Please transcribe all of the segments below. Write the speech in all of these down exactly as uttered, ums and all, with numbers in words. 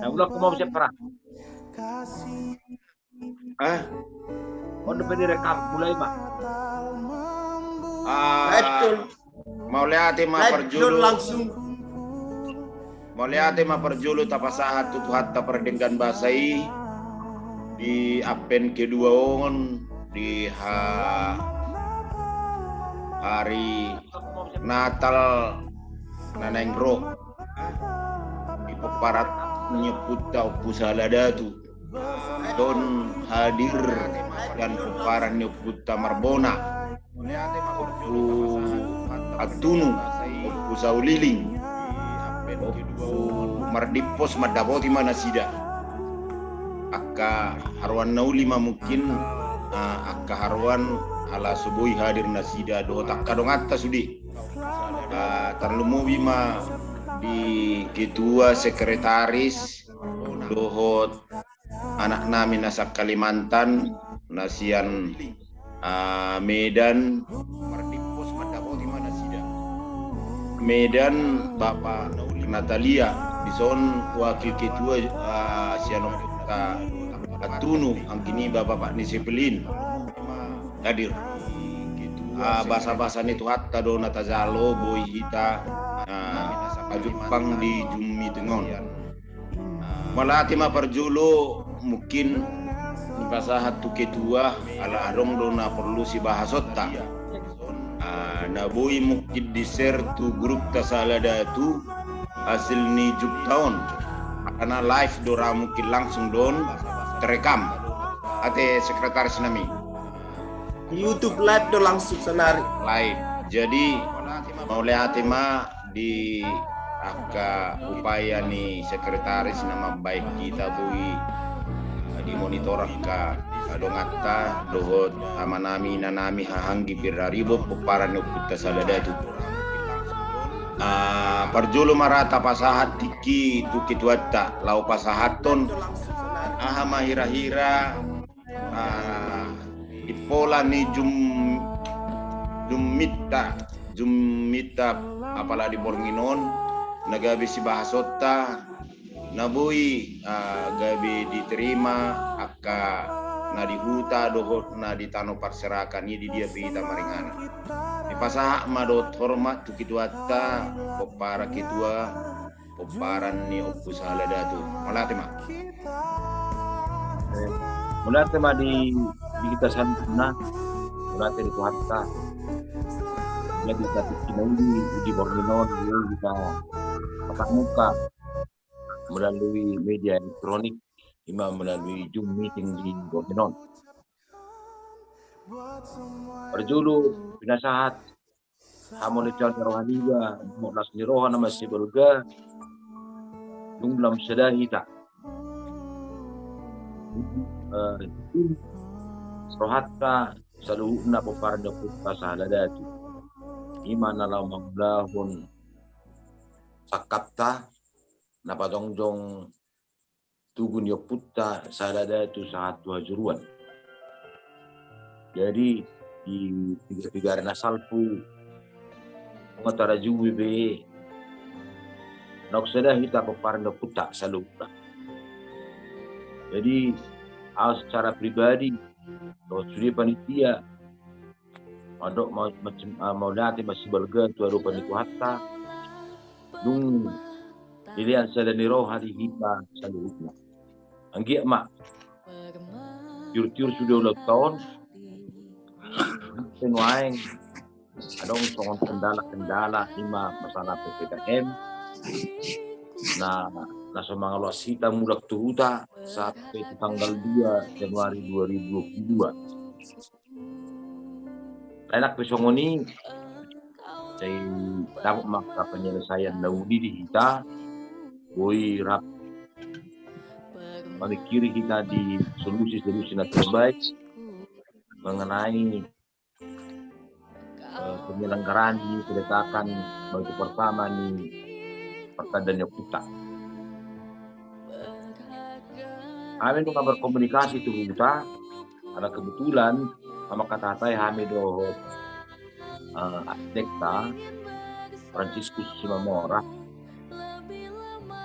Ulang ko mau siap perang. Ah, on dope direkam, mulai ma. Ah, mauliate ma parjolo. Langsung. Mauliate ma parjolo tapasahat tu Tuhanta pardenggan basa i di Advent kedua on di ha-, hari Natal na naeng ro. Di pomparan ni ompunta Ompu Sahala Datu. Dison hadir di pomparan ni ompunta Marbona, Ompu Antunu, Ompu Sauliling, Ompu Mardimpos, mandapoti ma nasida. Angka haroan na uli ma mungkin, ah, angka haroan ala so boi hadir nasida dohot angka donganta sude. Ah, tarlumobi ma di ketua, sekretaris, dohot anak nami na sian Kalimantan, na sian, ah, Medan, Medan, Bapak Natalia, dison wakil ketua, ah, sian ompunta Antunu, anggi ni Bapak Pak Nisipelin. Hadir. Ah, basa-basa ni Tuhanta do na tajalo, boi hita, ah, pajumpang di Zoom meeting on. Mauliate ma parjolo mungkin dipasahat tu ketua, ala adong do na porlu sibahasonta. Ah, na boi mungkin di-share tu grupta Sahala Datu hasil ni Zoomta on. Karena live do, ra mungkin langsung do on terekam. Ate sekretaris nami. Di YouTube live do langsung saonari. Live. Jadi, mauliate ma di angka upaya ni sekretaris na mambahen hita boi, eh, dimonitor angka donganta dohot amanami, inanami, haha anggi, pir, ribot pomparan ni ompunta Sahala Datu. Ah, parjolo ma ra tapasahat tingki tu ketuanta, laho pasahathon aha ma hira-hira, ah, di pola ni Zoom, Zoom meetingta, Zoom meetingta apala di borngin on, na gabe sibahasonta, na boi, ah, gabe diterima angka na di huta dohot na di tano parserahan i, di dia pe hita maringanan. Dipasahat ma dohot hormat tu ketuanta, pomparan ketua, pomparan ni Ompu Sahala Datu. Mauliate ma. Eh, mauliate ma di, di hita saluhutna, mauliate di Tuhanta. Jadi, tapi kinauli di borngin on, di hita tatap muka melalui media elektronik, ima melalui Zoom meeting di borngin on. Parjolo, pinasahat hamu na sian roha niba, las ni roha na masibalga, dung lam sada hita. Eh, rohanta saluhutna pomparan ni ompunta Sahala Datu. Ima na laho mangulahon sangkapta na pajongjong tugu ni ompunta Sahala Datu sahat tu hajuruan. Jadi, di piga-piga ari na salpu, nunga tarajui be, naung sada hita pomparan ni ompunta saluhutna. Jadi, au secara pribadi, dohot sude panitia, mandok ma-, macem, ah, mauliate masibalga tu adopan ni Tuhanta, dung dilean sada ni roha di hita saluhutna. Anggiat ma tiur-tiur sude ulaonta on, pe nuaeng adong songon kendala-kendala, ima masalah P P K M, na, na so mangaloas hita mulak tu huta sampe tu tanggal dua Januari dua ribu dua puluh dua. Enak pe songon i, sai dapot ma angka penyelesaian na uli di hita, boi rap mamikiri hita di solusi-solusi na terbaik mengenai, eh, penyelenggaraan di peletakan batu pertama ni partanda ni ompunta. Hami nunga berkomunikasi tu huta, ala kebetulan, amang hatahatai hami dohot, eh, arsitekta Franciscus Simamora,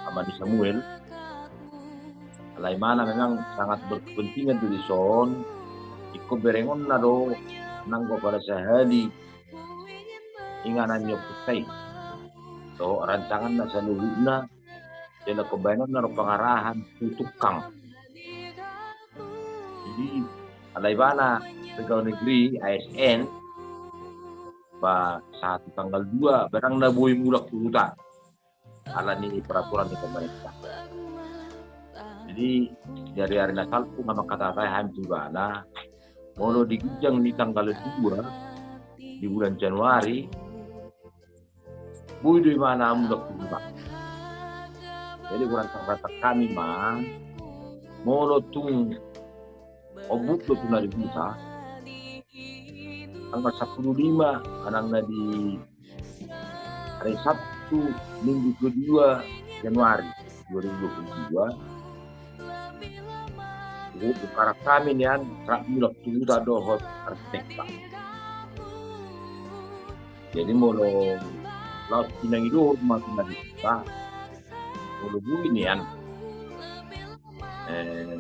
ama ni Samuel, Alai imana memang sangat berkepentingan tu dison. Ingkon berengonna do nanggo pada sahali inganan ni ompunta i dohot rancanganna saluhutna. Jala ingkon baenonna do pangarahan tu tukang. Jadi alai ibana pegawai negeri, A S N, ba sahat tu tanggal dua barang na boi mulak tu huta ala ni peraturan ni pemerintah. Jadi di ari-ari na salpu na mangkatatai hami tu ibana, molo di ginjang ni tanggal dua di bulan Januari, boi do imana mulak tu huta. Jadi hurang tardatak hami ma, molo tung ombun do tu na di huta, tanggal sampulu lima, manang na di hari Sabtu minggu kedua Januari dua ribu dua puluh dua, huhut hami nian rap mulak tu huta dohot artekta. Jadi molo laos pinangido ma tu na di huta, molo boi nian, eh,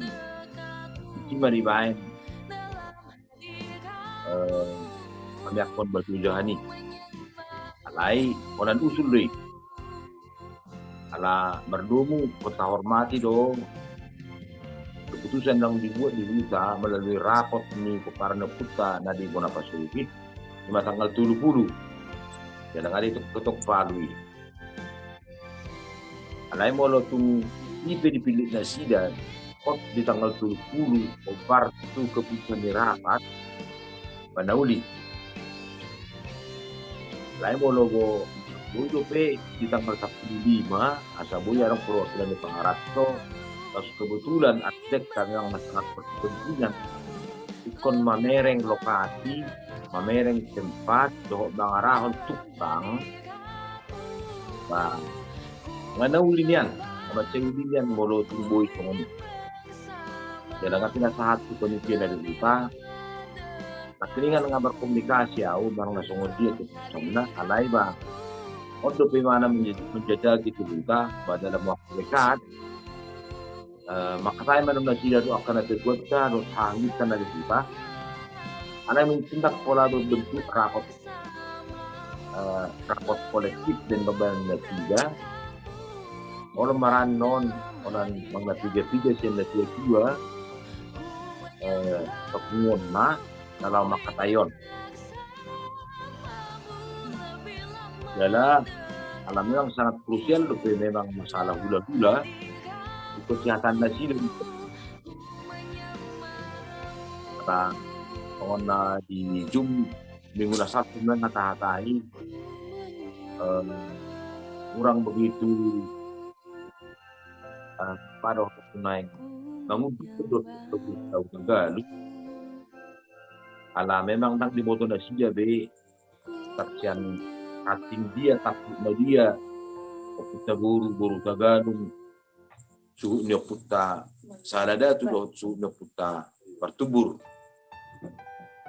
isi ma dibaen, eh, mamiakhon batu ojahan i. Alai holan usul do i. Ala mardomu ingkon tahormati do keputusan naung dibuat di huta melalui rapot ni pomparan ni ompunta na di bona pasogit, i ma tanggal tolu pulu. Jala nga ditok-tok palu i. Alai molo tung i pe dipillit nasida hot di tanggal tolu pulu hombar tu keputusan ni rapat, ba na uli. Alai molo boi dope di tanggal sampulu lima, asa boi adong perwakilan ni pangaranto, laos kebetulan artekta memang na sangat berkepentingan ingkon mamereng lokasi, mamereng tempat dohot mangarahon tukang, ba nga na uli nian, nga mansai uli nian molo tung boi songon i. Jala nga pinasahat tu panitia na di huta, nangkiningan nga markomunikasi au manang na songon dia keputusanna, alai ba on dope imana menja-, menjajaki tu huta, ba dalam waktu dekat, eh, mangkatai ma nasida tu angka na peguatta dohot hahanginta na di huta. Alai mungkin ndang pola do bentuk rapot, eh, rapot kolektif dengan badan na tiga. Molo marani on, holan manang na tiga-tiga sian na tiga-tiga, eh, pertemuanna na laho mangkatai on. Jala ala memang sangat krusial dope memang masalah hula-hula, ingkon kesehatan nasida. Karena songon na di Zoom minggu na salpu memang hata-hata i, eh, kurang begitu, eh, pada waktu naeng mangunduk do, do, do, do, do, do, ala memang ndang diboto nasida be, saksian ranting dia, tampuk na dia, ompunta boru, boru Tagalung, suhut ni ompunta Sahala Datu dohot suhut ni ompunta Martubur.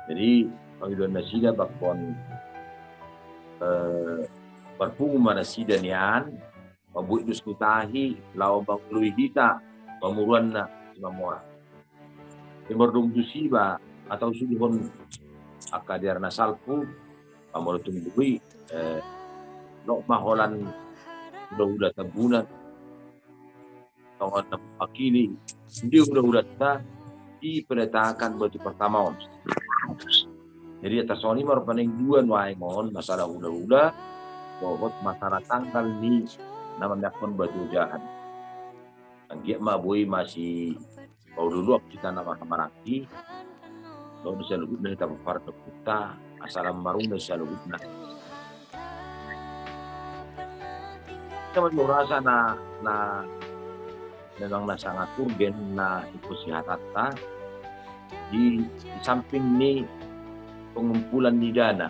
Jadi pangidoan nasida ba ingkon, eh, marpungu ma nasida nian, mambuat dos ni tahi laho mangoloi hita pamoruonna Simamora. Di mardomu tusi ba atau sudihon angka di ari na salpu, pamoro tumbuhi, eh, nok ma holan hula-hula Tambunan, tongon na mewakili, dia hula-hulanta di peletakan batu pertama on. Jadi atas on i ma rupani dua nuaeng on, masalah hula-hula dohot masalah tanggal ni na mamiakhon batu ojahan. Anggiat ma boi masipaoloi hita na marhahamaranggi, dohot di saluhutna hita pomparan ni ompunta, asa lam marunga di saluhutna. Sama juga rasa na, na memang na sangat urgen na ingkon sehatanta di, di samping ni pengumpulan ni dana.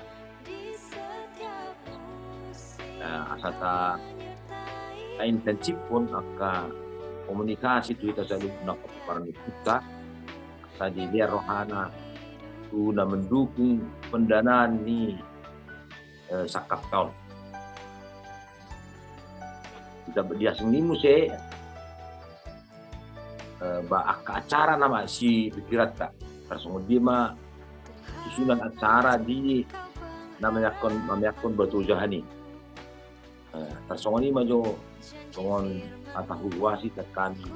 Nah, asa ta, ta intensifhon angka komunikasi tu hita saluhutna pomparan ni ompunta, asa dilehon rohana tu na mendukung pendanaan ni, eh, sangkapta on. Hita di asing ni muse, eh, ba angka acara nama si pikiranta. Tarsongon dia ma susunan acara di na meakkon, na meakkon batu jahan i. Eh, tarsongon i ma jo songon hata huhuasi sian hami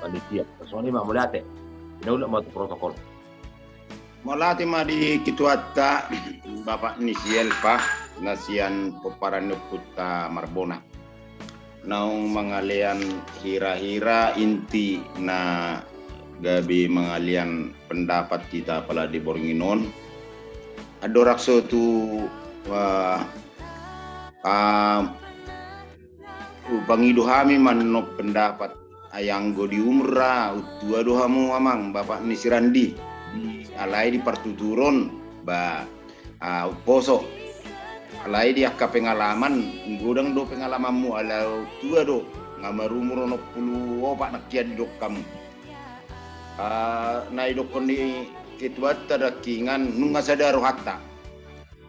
panitia. Tarsongon i ma, mauliate. Ina ulang ma tu protokol. Mauliate ma di ketuanta, bapak ni si Elva, na sian pomparan ni ompunta Marbona. Naung mangalean hira-hira inti na gabe mangalean pendapat hita pala di borngin on. Andorang so tu, ah, ah, pangido hami mannon pendapat. Ai anggo di umur ra, untua do hamu amang, bapak ni si Randi. Di, alai di partuturon, ba, ah, umposo. Alai di angka pengalaman, godang do pengalamanmu, alai untua do, nga marumur onom pulu opat nangkin didok hamu. Ah, na didokkon ni ketuanta dangkingan, nunga sada rohanta.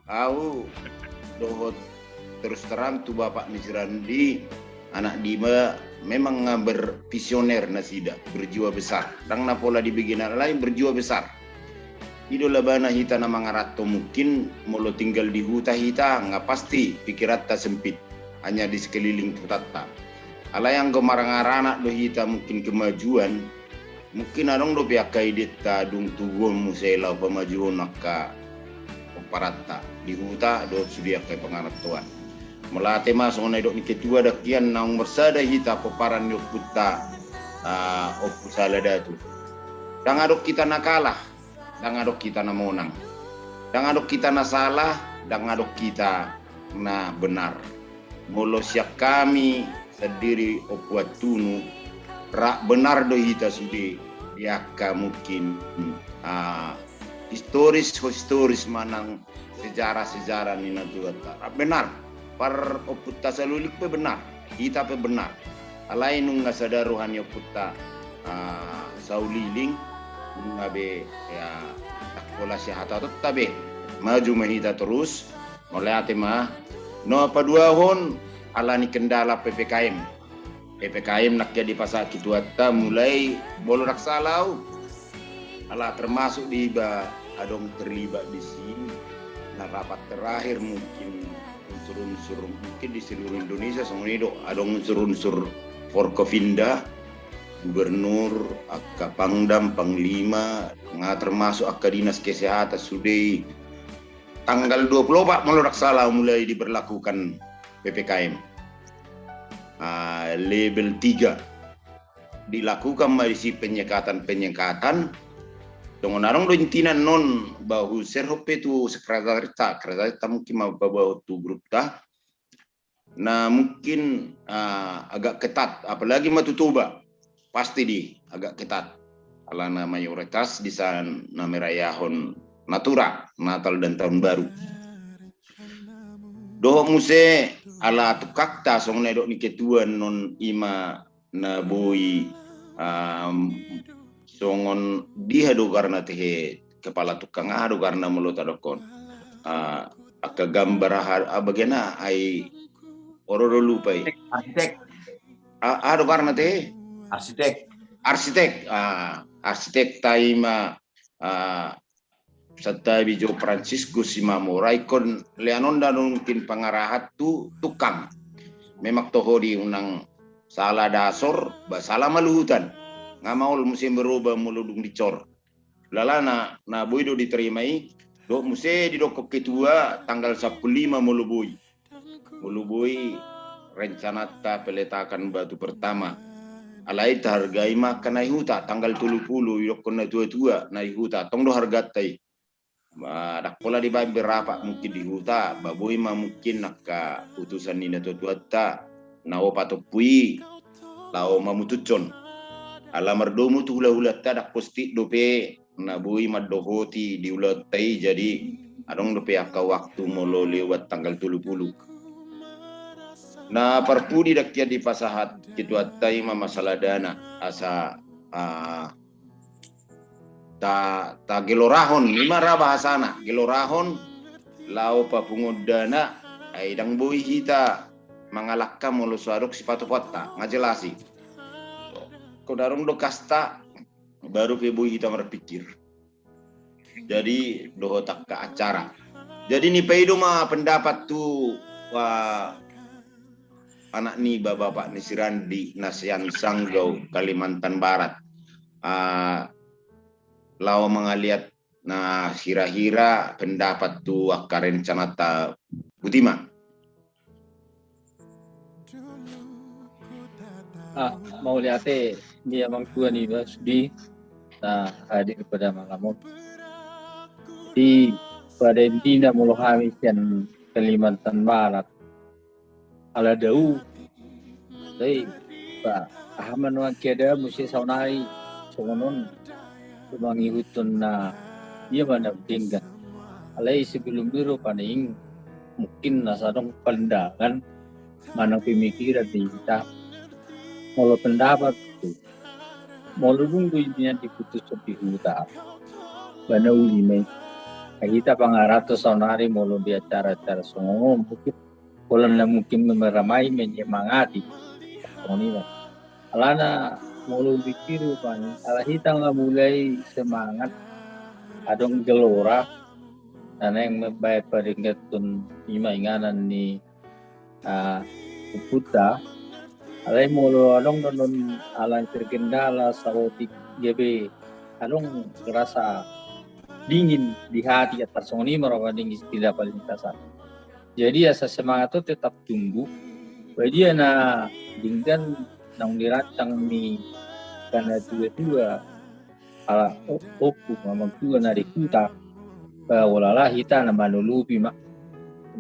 Au dohot terus terang tu bapak ni si Randi, anak Dima memang nga bervisioner nasida, berjiwa besar. Ndang na pola di bagian lain, berjiwa besar. I do labana hita na mangaranto, mungkin molo tinggal di huta hita, nga pasti pikiranta sempit, hanya di sekeliling hutanta. Alai anggo marangaranak do hita mungkin kemajuan, mungkin adong dope angka identa dung tubuhon muse laho pamajuhon angka pomparanta di huta dohot sude angka pangarantoan. Mauliate ma songon na didok ni ketua dangkian, naung marsada hita pomparan ni ompunta, ah, Ompu Sala Datu. Ndang adong hita na kalah, ndang adong hita na monang. Ndang adong hita na salah, ndang adong hita na benar. Molo sian hami sandiri Ompu Antunu, rap benar do hita sude di angka mungkin, ah, historis, historis manang sejarah-sejarah ni natuanta. Rap benar, par Ompunta Sahaliling pe benar, hita pe benar. Alai nunga sada roha ni Ompunta, ah, Sahaliling, nunga be, ya, ndang pola sihahatonta be. Maju ma hita terus. Mauliate ma. Na paduahon, ala ni kendala P P K M. P P K M nangkin dipasahat ketuanta mulai, molo ndang salah au, ala termasuk do iba adong terlibat di si, na rapat terakhir mungkin unsur-unsur mungkin di seluruh Indonesia, songon i do, adong unsur-unsur Forkopimda, gubernur, angka pangdam, panglima, nga termasuk angka dinas kesehatan sude i. Tanggal dua puluh opat molo ndang salah mulai diberlakukan P P K M, ah, level tiga. Dilakukan ma disi penyekatan-penyekatan. Songon adong do intina annon, ba huserhon pe tu sekretariatta, sekretariatta mungkin ma paboa tu grupta. Na mungkin, ah, agak ketat, apalagi ma tu Toba, pasti do i agak ketat. Alana mayoritas di san na merayahon Natura, Natal dan Tahun Baru. Dohot muse ala tungkangta, songon na didok ni ketua annon, i ma na boi, am, songon dia do goarna tehe, kepala tukang aha do goarna molo tadokkon. Ah, angka gambar aha, ah, bagian aha, ai oro do lupa i. Arsitek. Ah, aha do goarna tehe? Arsitek. Arsitek. Ah, arsitekta i ma, ah, santabi jo Franciscus Simamora, ingkon leanonda mungkin pangarahan tu tukang. Memang toho do i, unang sala dasor, ba sala ma luhutan. Nga maol muse berubah molo dung dicor. Alana na boi do diterima i, dohot muse didokkon ketua tanggal sampulu lima molo boi. Molo boi rencanata peletakan batu pertama. Alai tahargai ma angka na di huta, tanggal tolu pulu didokkon natua-tua na di huta, tong do harganta i. Ma, ndang pola dibaen be rapat mungkin di huta, ba boi ma mungkin angka utusan ni natua-tuanta, na opat ompu i, laho mamutushon. Ala mardomu tu hula-hulanta, ndang pasti dope na boi mandohoti di ulaonta i, jadi adong dope angka waktu molo lewat tanggal tolu pulu. Na parpudi dangkian dipasahat ketuanta i ma masalah dana, asa, ah, ta, tagelorahon, i ma ra bahasana, gelorahon laho papunguon dana, ai ndang boi hita mangalangka molo so adong sipatupaonta, nga jelas i. Anggo na adong do kasta, baru pe boi hita marpikir. Jadi dohot angka acara. Jadi nipa i do ma pendapat tu anak niba, bapak ni si Randi, na sian Sanggau, Kalimantan Barat. Laho mangaliat na hira-hira pendapat tu angka rencanata. Botima. Ah, mauliate di amang tua niba sude na hadir pada malam on. Di pada intina molo hami sian Kalimantan Barat, ala dao. Jadi ba, aha ma nuaeng keadaan muse saonari songon on, mangihuthon na ia ma na denggan. Alai sebelum i ro paning mungkin na sadong pandangan manang pemikiran di hita. Molo pendapat tu, molo dung do i nian diputushon di huta, ba na uli ma i. Hita pangarato saonari molo di acara-acara songon on mungkin pola na mungkin meramai, menyemangati. Songon i ma. Alana molo dipikiri paning, ala hita nga mulai semangat, adong gelora na naeng mambaen padengganhon i ma inganan ni ompunta. Alai molo adong do non ala terkendala saotik, gabe adong rasa dingin di hati, antar songon i ma ro paning istilah paling kasar. Jadi asa semangat on tetap tumbuh. Badia na denggan naung dirancang ni angka na tua-tua, ala ompu, amang tua na di huta. Ba ulala hita na manolopi ma.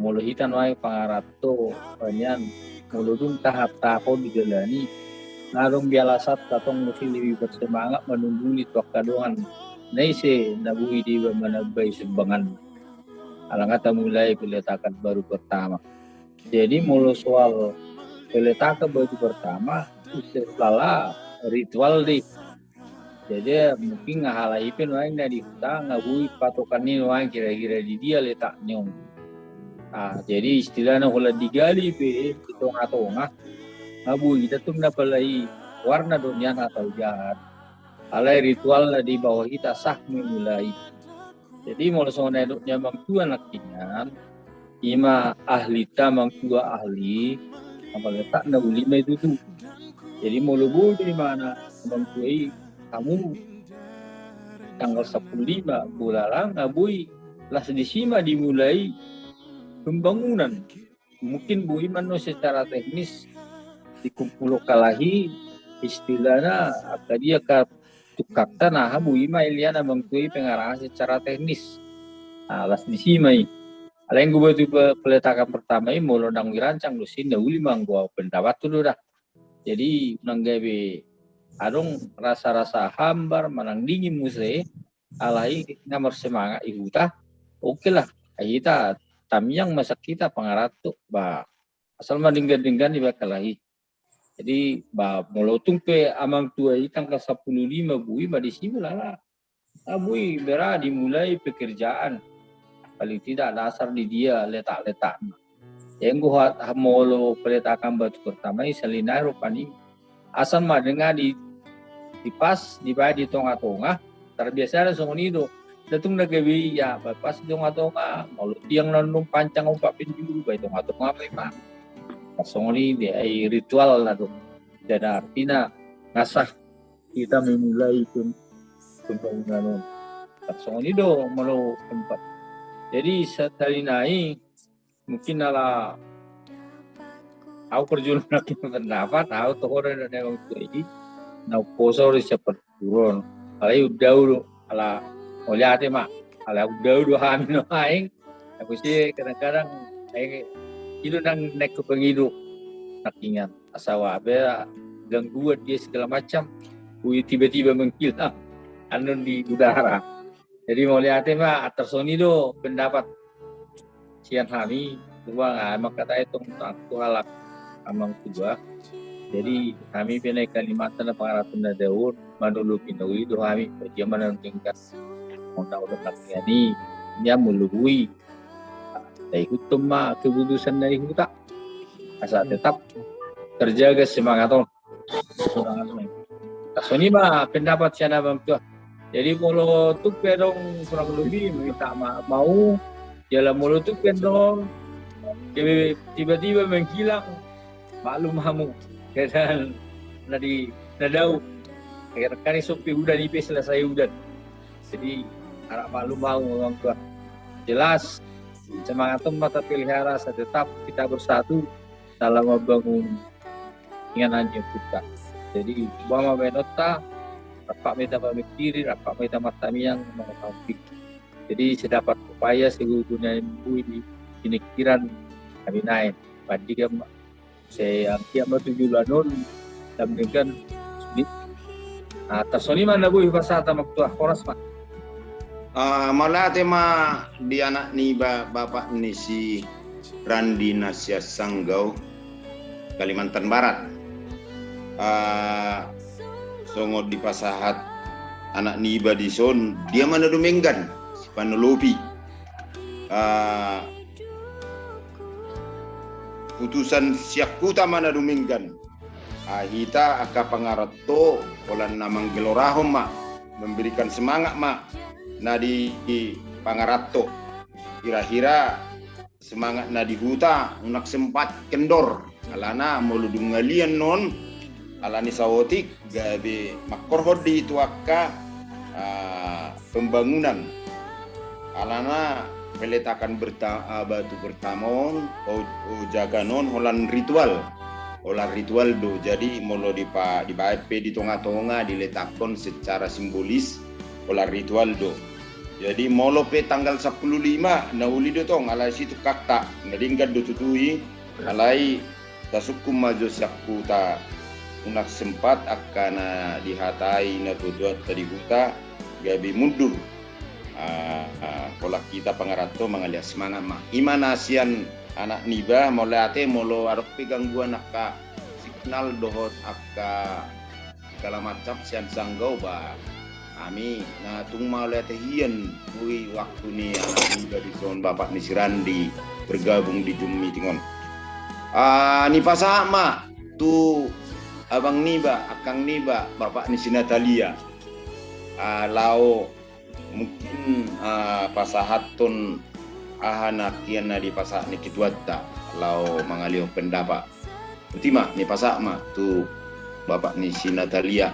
Molo hita nuaeng pangarato nian, molo dung tahap-tahap on didalani, nga adong be alasanta tong muse lebih bersemangat manungguli tu angka dongan na ise na boi deba manambai sumbangan. Ala nga tamulai peletakan batu pertama. Jadi molo soal peletakan batu pertama, istilah ritual do i. Jadi mungkin nga halak i pe nuaeng na di huta nga boi patokan i nuaeng kira-kira di dia letak ni on. Ah, jadi istilahna holan digali pe di tonga-tonga, nga boi hita tong na pala i warna do nian atau jahat. Alai ritual na dibahen hita sah memulai. Jadi molo songon na nidok ni amang tua nangkiningan, ima ahli ta amang tua ahli, apa letak na uli ma i tutu. Jadi molo boi do imana amang tua i, hamu tanggal sampulu lima bola lang, nga boi las disi ma dimulai pembangunan. Mungkin boi ma annon secara teknis dikumpulhon halak i, istilahna angka dia angka tungkangta na aha, boi ma ilean amang tua i pengarangan secara teknis. Nah, las disi ma i. Alai anggo batu pe-, peletakan pertama i molo ndang dirancang do, songon na uli ma anggo au pendapathu do da. Jadi unang gabe adong rasa-rasa hambar manang dingin muse, alai nga marsemangat i huta. Oke lah, hita tamiang ma sian hita pangarato, ba asal ma denggan-denggan dibahen halak i. Jadi ba molo tung pe amang tua i tanggal sampulu lima boi ma disi, bola lang. Ah, boi bera dimulai pekerjaan. Paling tidak dasar di dia letak-letakna. Ia anggo ha-, molo peletakan batu pertama i songon i rupani, asal ma denggan di, di pas, dibahen di tonga-tonga. Tarbiasa do songon i do. Ndang tung na gabe ia, ba pas di tonga-tonga. Molo tiang na nunga pancang ompat penjuru, ba di tonga-tonga ma i ma. Pas songon i dia, ai ritualna do. Jadi artina nga sah hita memulai pem-, pembangunan on. Pas songon i do molo tempat. Jadi sa-, sahali nai mungkin ala au parjolo nangkin pendapat, au toho do na memang tuai na umposo do sian partuturon. Alai undau do, ala mauliate ma, ala undau do hami nuaeng. Tapi si kadang-kadang, eh, i do nang naeng hupangido nangkiningan. Asa ua be gangguan dia segala macam, boi tiba-tiba menghilang annon di udara. Jadi mauliate ma, antar songon i do pendapat sian hami. Cuma nga mangkatai tong tu halak amang tua. Jadi hami pe na di Kalimantan na pangarato na dao on, manolopi na uli do hami. Dia ma na denggan. Molo na uli nangkiningan i, ia molo boi, taihuthon ma keputusan na di huta. Asa tetap terjaga semangat on. Semangat on. Songon i ma pendapat sian amang tua. Jadi molo tung pe adong kurang lebih, minta maaf ma au. Jala molo tung pe adong, tiba-tiba menghilang, maklum hamu. Keadaan na di, na dao. Akhirna kan isop pe udan, i pe selesai udan. Jadi harap maklum hamu amang tua. Jelas, semangat on ma tapelihara, tetap kita bersatu dalam membangun inganan ni ompunta. Jadi, boha ma baenonta, rap ma hita mamingkiri, rap ma hita martamiang, mangalangka. Jadi, sedapat upaya, segogo ni bui di pingkiran, hami naeng. Pandigan ma, sai anggiat ma tu joloan on, denggan, sude. Ah, tarsongon i ma na boi hupasahat amang tua, horas ma. Ah, mauliate ma di anak niba, bapak ni si Randi na sian Sanggau, Kalimantan Barat. Ah, songon dipasahat anak niba dison, dia ma na dumenggan, sipanolopi. Ah, putusan sian huta ma na dumenggan. Ah, hita angka pangaranto, holan na manggelorahon ma, memberikan semangat ma na di, di pangaranto. Hira-hira semangat na di huta, unang sempat kendor. Alana molo dung ngalian non, ala ni saotik, gabe mangkorhon do i tu angka, ah, pembangunan. Alana peletakan berta-, ah, batu pertama on, o-, ojakan on, holan ritual. Holan ritual do. Jadi molo dipa-, dibaen pe di tonga-tonga, diletakkon secara simbolis, holan ritual do. Jadi molo pe tanggal sampulu lima, na uli do tong, alai situngkakta, na denggan do tutu i, alai tasungkun ma jo sian huta, unang sempat angka na dihatai natuatuanta di huta gabe mundur. Ah, ah, holan hita pangaranto mangalian semangat ma. I ma na sian anak niba, mauliate, molo adong pe gangguan angka signal dohot angka segala macam sian Sanggau ba. Hami na tung mauliate hian, boi waktu ni anak niba dison, bapak ni si Randi, bergabung di Zoom meeting on. Ah, nipasahat ma tu abang niba, akang niba, bapak ni si Natalia. Ah, laho mungkin, ah, pasahathon aha na kian na dipasahat ni ketuanta, laho mangalehon pendapat. Botima, nipasahat ma tu bapak ni si Natalia.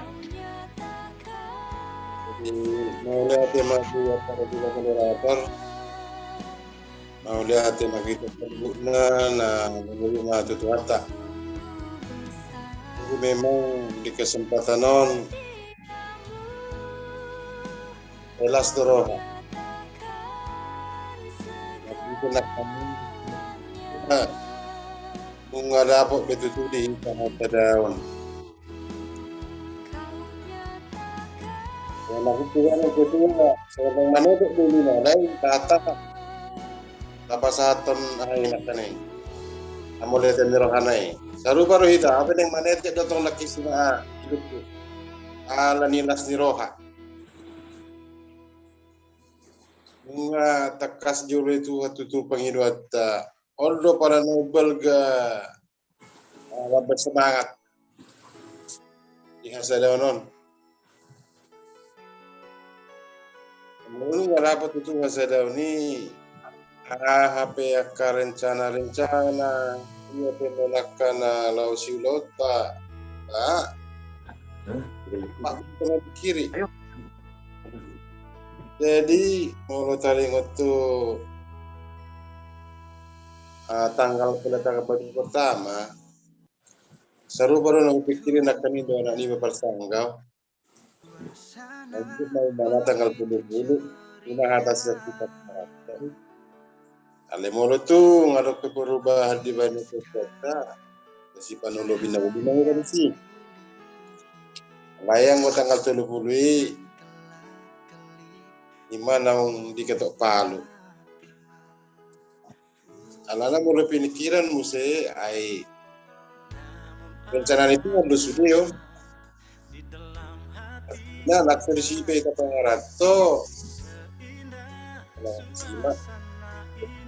Jadi, mauliate ma tu acara juga moderator. Mauliate ma hita saluhutna, na mauliate ma tu Tuhanta. Jadi memang di kesempatan on, las do roha. Jadi, kena kami, nah, nunga dapot be tutu di hita na sada on. Yang aku tuan itu tuh, seorang mana tu dulu na, lain kata. Tapasahathon aha i nangkaning. Mauliate ni rohana i. Sarupa do hita, aha pe naeng manetek do tong nangkin sina hidup tu. Ala ni las ni roha. Nunga tangkas jolo i tu hatutu pangidoanta. On do pala na umbalga, ah, lambat semangat di hasadaon on. Molo nunga dapot tutu hasadaon i, aha pe angka rencana-rencana, ia pe manangkana laho siulaonta, ah, mak, kiri. Jadi molo taringot tu, ah, tanggal peletakan batu pertama, sarupa do na hupikiri nangkaning do anak niba parsanggau. Lanjut ma umana tanggal tolu pulu, ima hata sian hita. Alai molo tung adong pe perubahan di bahen kota, sipanolopi na uli ma hita disi. Alai anggo tanggal tolu pulu i, ima naung diketok palu. Alana molo pingkiran muse, ai rencana ni Tuhan do sude on. Nah, langsung disi pe hita pangaranto. Nah, simak.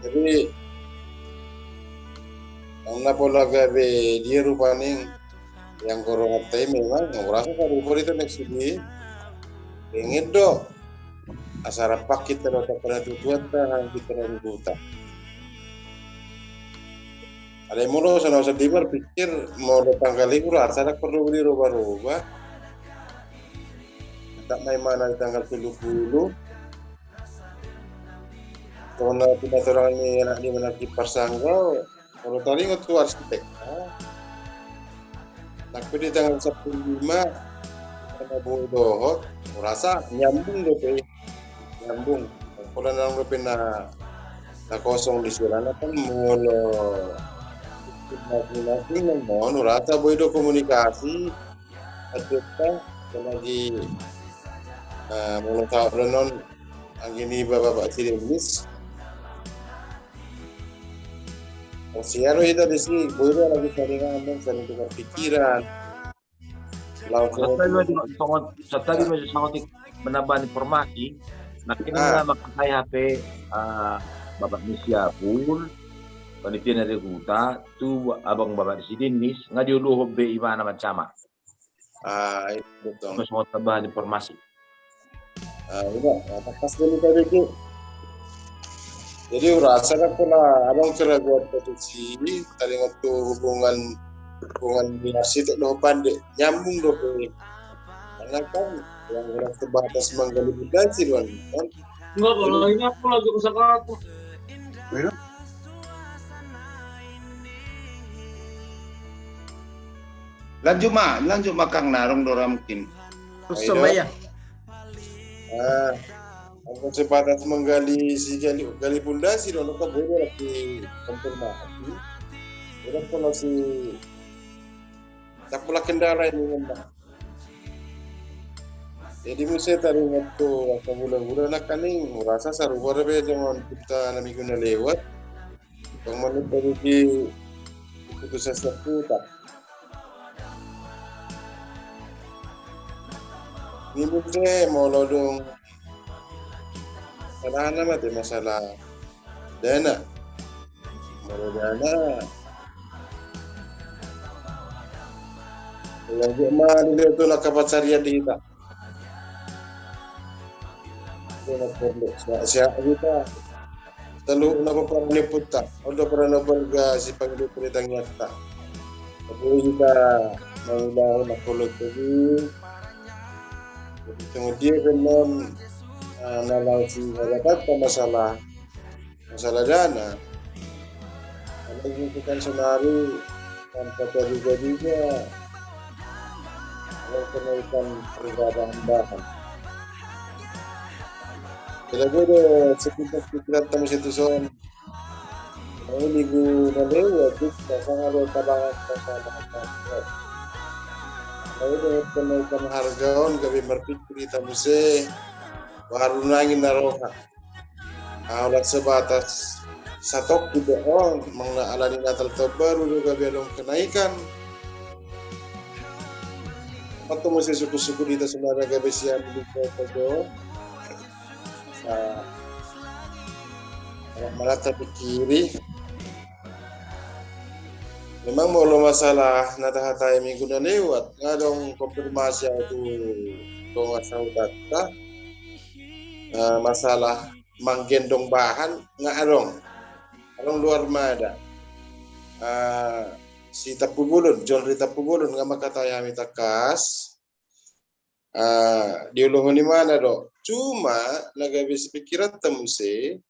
Jadi, anggo na pola gabe dia rupani, Yang gorong arta i memang, urasa sarupa di tanah sini. Pengen do. Asa rampak hita dohot angka na tuatuanta, hang hita na di huta. Alai molo songon au sandiri marpikir, molo tanggal i urasa ndang porlu diroba-roba. Tetap ma imana di tanggal tolu pulu. Songon na pinatorang ni anak ni manaki parsanggo, molo taringot tu arsitek. Nang pe di tanggal sampulu lima, na boi dohot, urasa nyambung dope. Nyambung. Pola nang dope na, na kosong di siala na kan molo. Masing-masing nang mon, urasa boi do komunikasi. Aduh, kan, apalagi, eh, molo tahu non, anggi ni bapak-bapak si Dennis. Sia do hita disi, boi do lagi saling ngomong, saling tukar pikiran. Langsung. Santabi ma, santabi ma, santabi ma, menambah informasi. Nah, kita mangkatai H P, eh, bapak ni si Apul, panitia na di huta, tu abang bapak di si Dennis, nga diuluhon be imana mancama. Ah, itu betul. Terus mau tambahan informasi. Ah, iya, pas dulu tadi tu. Jadi urasa kan pernah abang keraguan posisi, taringot tu hubungan, hubungan ni arsitek dohot pande, nyambung dope. Karena kan yang orang sebatas menggali budaya sih, kan. Enggak, kalau ini aku lagi usaha aku. Iya. Lanjut ma, lanjut ma, Kang, na adong do ra mungkin. Terus sama ya. Ah, aku sebatas menggali, si gali, gali pondasi do, nunga boi do lagi konfirmasi. Udah kalau si tak pula kendala ini memang. Jadi muse taringot tu angka bulan-bulan na kan i, urasa sarupa dope songon hita na minggu na lewat. Bang manut tadi di keputusan statuta. Ini muse molo dung salah nama te masalah dana. Molo dana. Yang dia mah dia tu nak kapat sarian di kita. Dia nak perlu. Siap, siap kita. Tolu na paparan ni ompunta, on do paran na balga si pangido paritangiangta. Tapi hita mangulahon na kolot tadi. Jadi kemudian penon, ah, na langsung mengatakan masalah, masalah dana. Karena ini kan sonari tanpa terduga-duga. Kalau kenaikan harga bahan-bahan. Jadi gue udah sepintas pikiran tamu situ son. Mau minggu na lewat, pasang ada tabangan pasang. Lalu dengan kenaikan harga on gabe marpikir hita muse. Baru nangin na roha. Alat sebatas satok kita on, mangna alani Natal Tahun Baru do gabe adong kenaikan. Atau muse suku-suku di atas mana gabe sian di kota do. Nah, malah terpikiri. Memang molo masalah na tahatai minggu na lewat, nga adong konfirmasi au tu tonga sahuta. Eh, masalah manggendong bahan nga adong. Adong luar mada. Eh, si Tampubolon, John Ri Tampubolon nga mangkatai hami tangkas. Ah, diuluhon imana do. Cuma na gabe sipikiranta muse,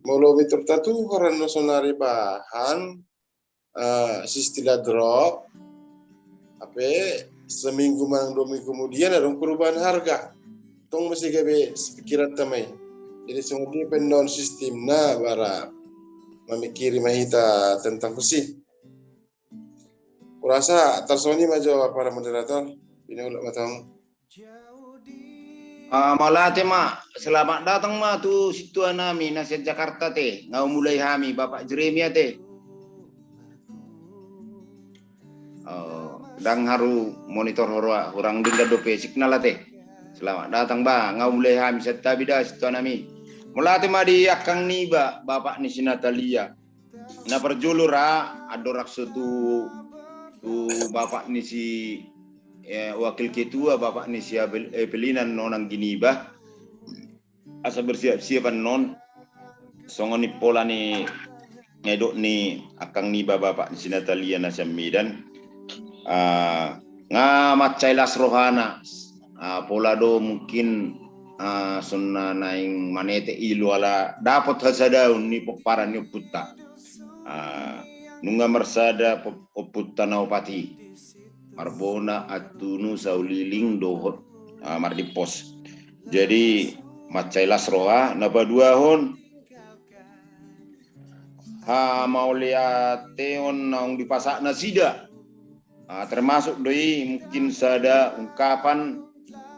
molo mitur tatu horan no sonari bahan, ah, si istilah drop, ape seminggu manang dua minggu kemudian adong perubahan harga. Tong muse gabe sipikiranta ma i. Jadi songon dia pe non sistemna bara mamikiri ma hita tentang tusi. Kurasa tarsongon i ma jo para moderator, pinaulak ma tong. Ah, mauliate ma, selamat datang ma tu sintua nami na sian Jakarta te, nga umulai hami, Bapak Jeremia te. Oh, ndang haru monitor ho roha, hurang denggan dope signal ate. Selamat datang ba, nga umulai hami, santabi da sintua nami. Mauliate ma di akkang niba, bapak ni si Natalia. Na parjolo ra, andorang so tu tu bapak ni si, eh, wakil ketua, bapak ni si Abel, eh, Pelinan non anggi niba. Asa bersiap-siap annon, songon i pola ni ngedok ni angkang niba bapak ni si Natalia na sian Medan. Ah, nga mansai las rohana. Ah, pola do mungkin, ah, sonna naeng manete ilo ala dapot hasadaon ni pomparan ni ompunta. Ah, nunga marsada pop-, ompunta na opat i. Marbona, Antunu, Sauliling, dohot, ah, Mardimpos. Jadi, mansai las roha, na paduahon, hamauliateon naung dipasahat nasida. Ah, termasuk do i mungkin sada ungkapan,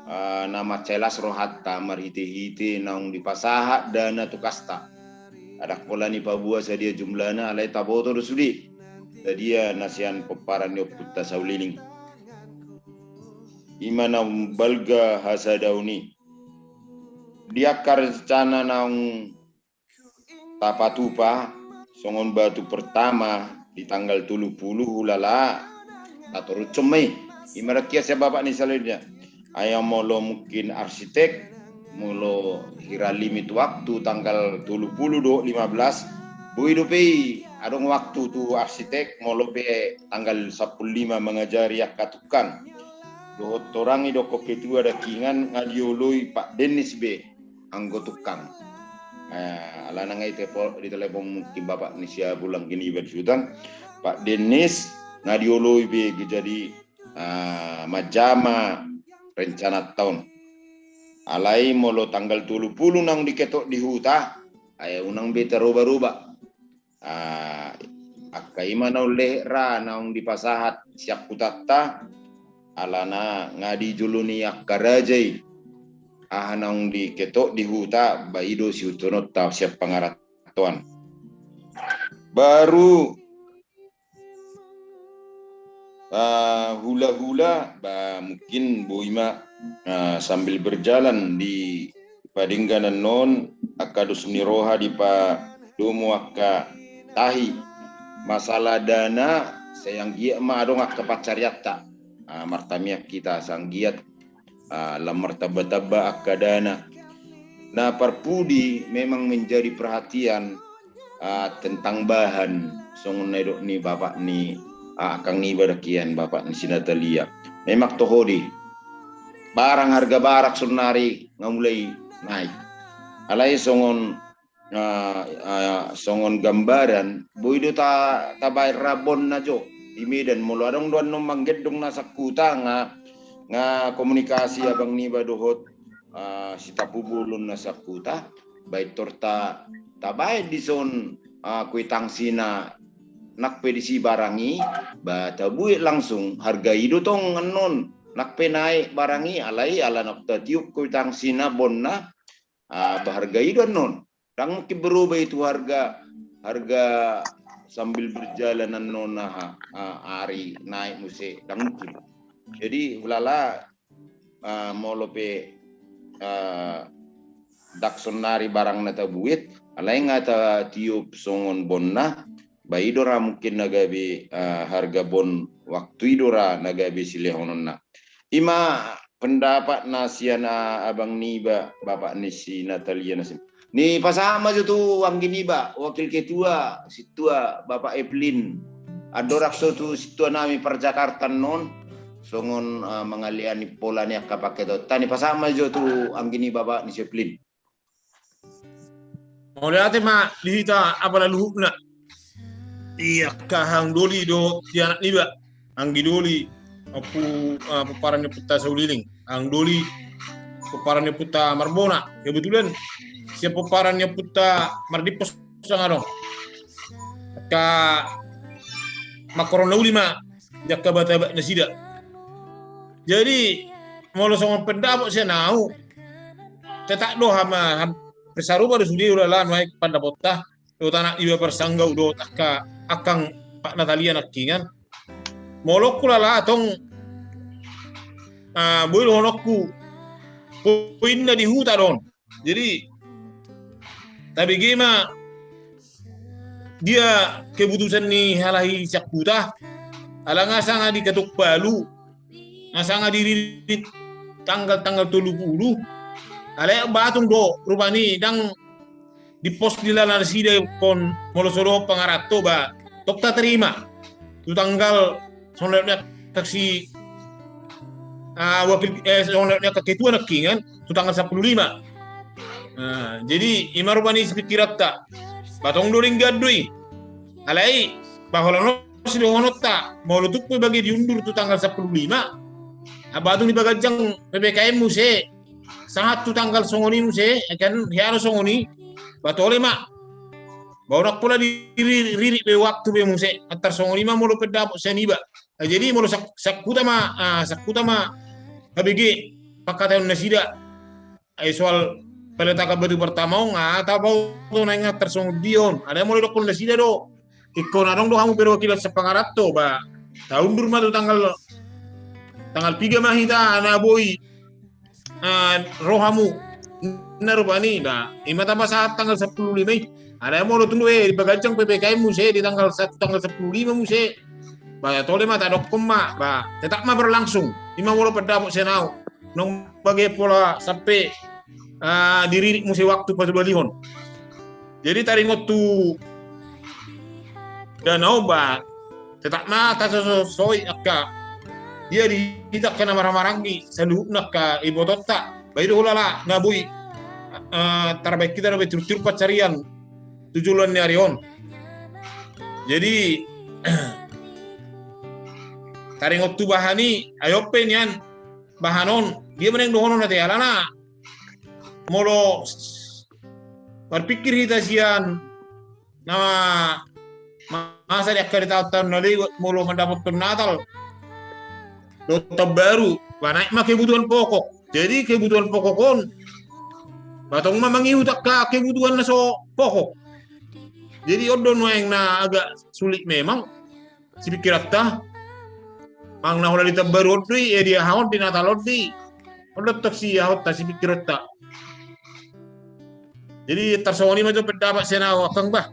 ah, na mansai las rohanta marhite-hite naung dipasahat dana tukasta. Ndang pola ni paboa sadia jumlahna, alai taboto do sude sadia na sian pomparan ni ompunta Sauliling. I ma naung balga hasadaon i. Di angka rencana naung tapatupa, songon batu pertama di tanggal tolu pulu hulala tatorushon ma i. I ma dengke sian bapak ni Sauliling. Ai molo mungkin arsitek, molo hira limit waktu tanggal tolu pulu dohot lima belas, boi dope i adong waktu tu arsitek, molo pe tanggal sampulu lima mangajari angka tukang. Dohot torang i dohot ketua dengke nga dioloi Pak Dennis be anggo tukang. Eh, alana nga i tepo-, ditelepon mungkin bapak ni si Abul anggi niba di Sutan. Pak Dennis nga dioloi be, jadi, ah, manjama rencananta on. Alai molo tanggal tolu pulu naung diketok di huta, ai unang be taroba-roba. Ah, angka i ma naung lehet ra naung dipasahat sian hutanta, alana nga di jolo ni angka raja i. Aha naung diketok di huta, ba i do siihutkononta sian pangarantoan. Baru, ah, hula-hula, ba mungkin boi ma, ah, sambil berjalan di padenggan annon angka dos ni roha dipadomu angka tahi. Masalah dana, sai anggiat ma adong angka pansarianta. Ah, martamiang hita sai anggiat, ah, lam martamba-tamba angka dana. Na parpudi memang menjadi perhatian, ah, tentang bahan, songon na nidok ni bapak ni, ah, angkang niba dengke, bapak ni si Natalia. Memang toho do i. Barang, harga barang saonari nga mulai naik. Alai songon, ah, ah, songon gambaran, boi do ta-, tabaen ra bonna jo di Medan, molo adong do annon manggendong na sian huta nga, nga komunikasi abang niba dohot, ah, si Tampubolon na sian huta, baen tor ta-, tabaen dison, ah, kuitangsina, nang pe disi barang i, ba tabuat langsung, harga i do tong annon, nang pe naek barang i, alai ala naung tatiop kuitangsina bonna, ah, ba harga i do annon. Ndang mungkin berubah itu harga, harga sambil berjalan annon, aha, ah, ari naek muse, ndang mungkin. Jadi, hulala, ah, molo pe, ah, ndang saonari barang na tabuat, alai nga tatiop songon bonna, ba i do ra mungkin na gabe, ah, harga bon waktu i do ra na gabe silehononna. I ma pendapat na sian, ah, abang niba, bapak ni si Natalia na sian. Nipasahat ma jo tu anggi niba, wakil ketua, sintua, bapak Evelyn. Andorang so tu sintua nami par Jakarta annon, songon, ah, mangalean ni pola ni angka pangketaionta, nipasahat ma jo tu anggi niba, bapak ni si Evelyn. Mauliate ma di hita apala luhutna. Ia, angka hang doli dohot di anak niba, anggi doli, ompu, ah, pomparan ni ompunta Sauliling, hang doli, pomparan ni ompunta Marbona. Kebetulan sian pomparan ni ompunta Mardimpos sanga adong. Angka mangkorhon na uli ma di angka batabat nasida. Jadi, molo songon pendapat sian au, tetap do hama, hampir sarupa do sude, hulala nuaeng pandapotta dohot anak niba parsanggau dohot angka, angkang Pak Natalia nangkiningan. Molo hulala tong, ah, boi dohononku, poinna di huta do on. Jadi, tabege ma dia keputusan ni halak i sian huta, Ala nga sanga di Ketok Palu, nga sanga diririt tanggal, tanggal tolu pulu. Alai batung do rupani, ndang di pos di lala nasida ingkon molo so dohot pangaranto ba tong tatarima tu tanggal songon na ni angka si, ah, wakil, eh, songon na ni angka ketua nangkiningan tu tanggal sampulu lima. Nah, jadi ima rupani sipikiranta ba tong do denggan do i. Alai ba holan on sidohononta, molo tung pe bage diundur tu tanggal sampulu lima, ba tung dipaganjang P P K M muse sahat tu tanggal songon i muse, kan hea do songon i, ba tole ma. Ba unang pola diririt be waktu be muse, antar songon i ma molo pe dapot sian iba. Ah, jadi molo sak-, sangkuta ma, ah, sangkuta ma H B G pangkataion nasida. Ai soal peletakan batu pertama on, ah, taboto naeng antar songon dia on. Alai molo didokkon nasida do, ingkon adong do hamu perwakilan sian pangaranto, ba taundur ma tu tanggal, tanggal piga ma hita na boi, ah, ro hamu. Ninna rupani, ba ima tapasahat tanggal sampulu lima i. Alai molo tung do, eh, dipaganjang P P K M muse di tanggal satu, tanggal sampulu lima muse, ba tole ma, tadokkon ma, ba tetap ma berlangsung. Ima molo pe dapot sian au. Nang bage pola sampe, ah, diririt muse waktu pasubalihon. Jadi taringot tu dana on, ba tetap ma tasosoi angka dia di hita angka na marhahamaranggi, saluhutna angka ibotonta. Ba i do hulala na boi, ah, tarbahen hita dope tiur-tiur pansarian tu joloan ni ari on. Jadi taringot tu bahan i, ai on pe nian bahan on, dia ma naeng dohonon ate, alana molo marpikir hita sian na masa di angka di taon-taon na lewat, molo mandapothon Natal dohot Taon Baru, ba naek ma kebutuhan pokok. Jadi kebutuhan pokok on, ba tong ma mangihut angka kebutuhan na so pokok. Jadi on do nuaeng na agak sulit memang sipikiranta. Manang na holan di Taon Baru on do i, eh, di aha on, di Natal on do i. On do tong si ahonta, sipikiranta. Jadi tarsongon i ma jo pendapat sian au, Akang, bah.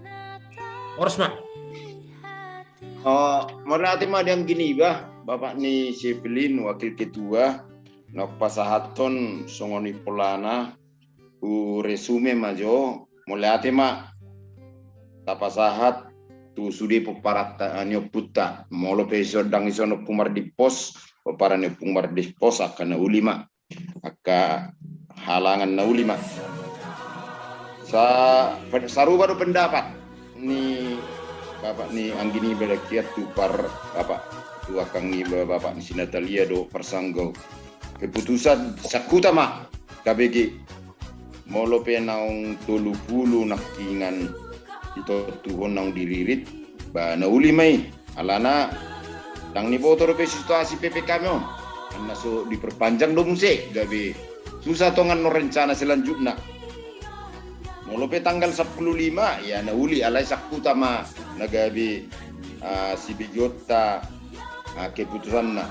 Horas ma. Oh, mauliate ma di anggi niba, Bapak ni Sevelin, wakil ketua, na pasahathon songon i polana, huresume ma jo, mauliate ma. Tapasahat tu sude pomparan ni ompunta, molo pe ison, ndang ison Ompu Mardimpos, pomparan ni Ompu Mardimpos, angka na uli ma. Angka halangan na uli ma. Sa-, sarupa do pendapat ni bapak ni anggi niba dengke tu par-, bapak, tu akang niba, bapak ni si Natalia do parsanggau. Keputusan sangkuta ma K B G. Molo pe naung tolu pulu nangkiningan ditontuhon naung diririt, ba na uli ma i. Alana ndang niboto dope situasi P P K M on. Anna so diperpanjang do muse, gabe susah tongan no rencana selanjutna. Molo pe tanggal sampulu lima, ya na uli, alai sangkuta ma na gabe, ah, sibegeonta, ah, keputusanna.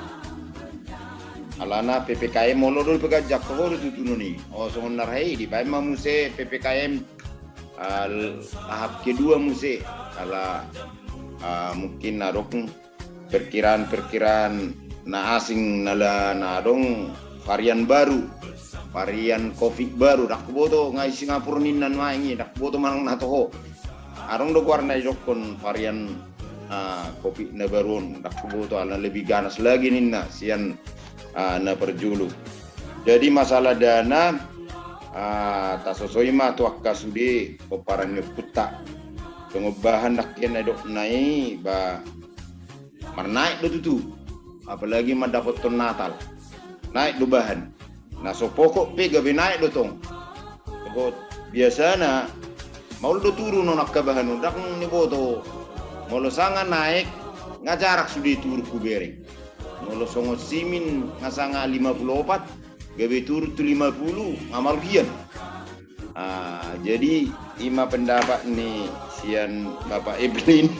Alana P P K M molo do dipaganjang, toho do tutu non i. O, songon na rahe i, dibaen ma muse P P K M, ah, tahap kedua muse. Ala, ah, mungkin adong perkiraan-perkiraan na asing na la-, na adong varian baru, varian covid baru, ndang huboto, nga i Singapura ninna nuaeng i, ndang huboto manang na toho. Adong do goarna didokkon varian, ah, covid na baru on, ndang huboto, ala lebih ganas lagi ninna sian, ah, na parjolo. Jadi masalah dana, ah, tasosoi ma tu angka sude pomparan ni ompunta. Songon bahan nangkin na didokna i, ba marnaek do tutu, apalagi mandapothon Natal. Naek do bahan. Na so pokok pe gabe naek do tong. Pokok biasana maol do turun on angka bahan on, ndang niboto. Molo sanga naek, nga jarang sude turun hubereng. Molo songon simin nga sanga lima pulu opat, gabe turun tu lima pulu, nga marugian. Ah, jadi i ma pendapat ni sian Bapak Evelyn,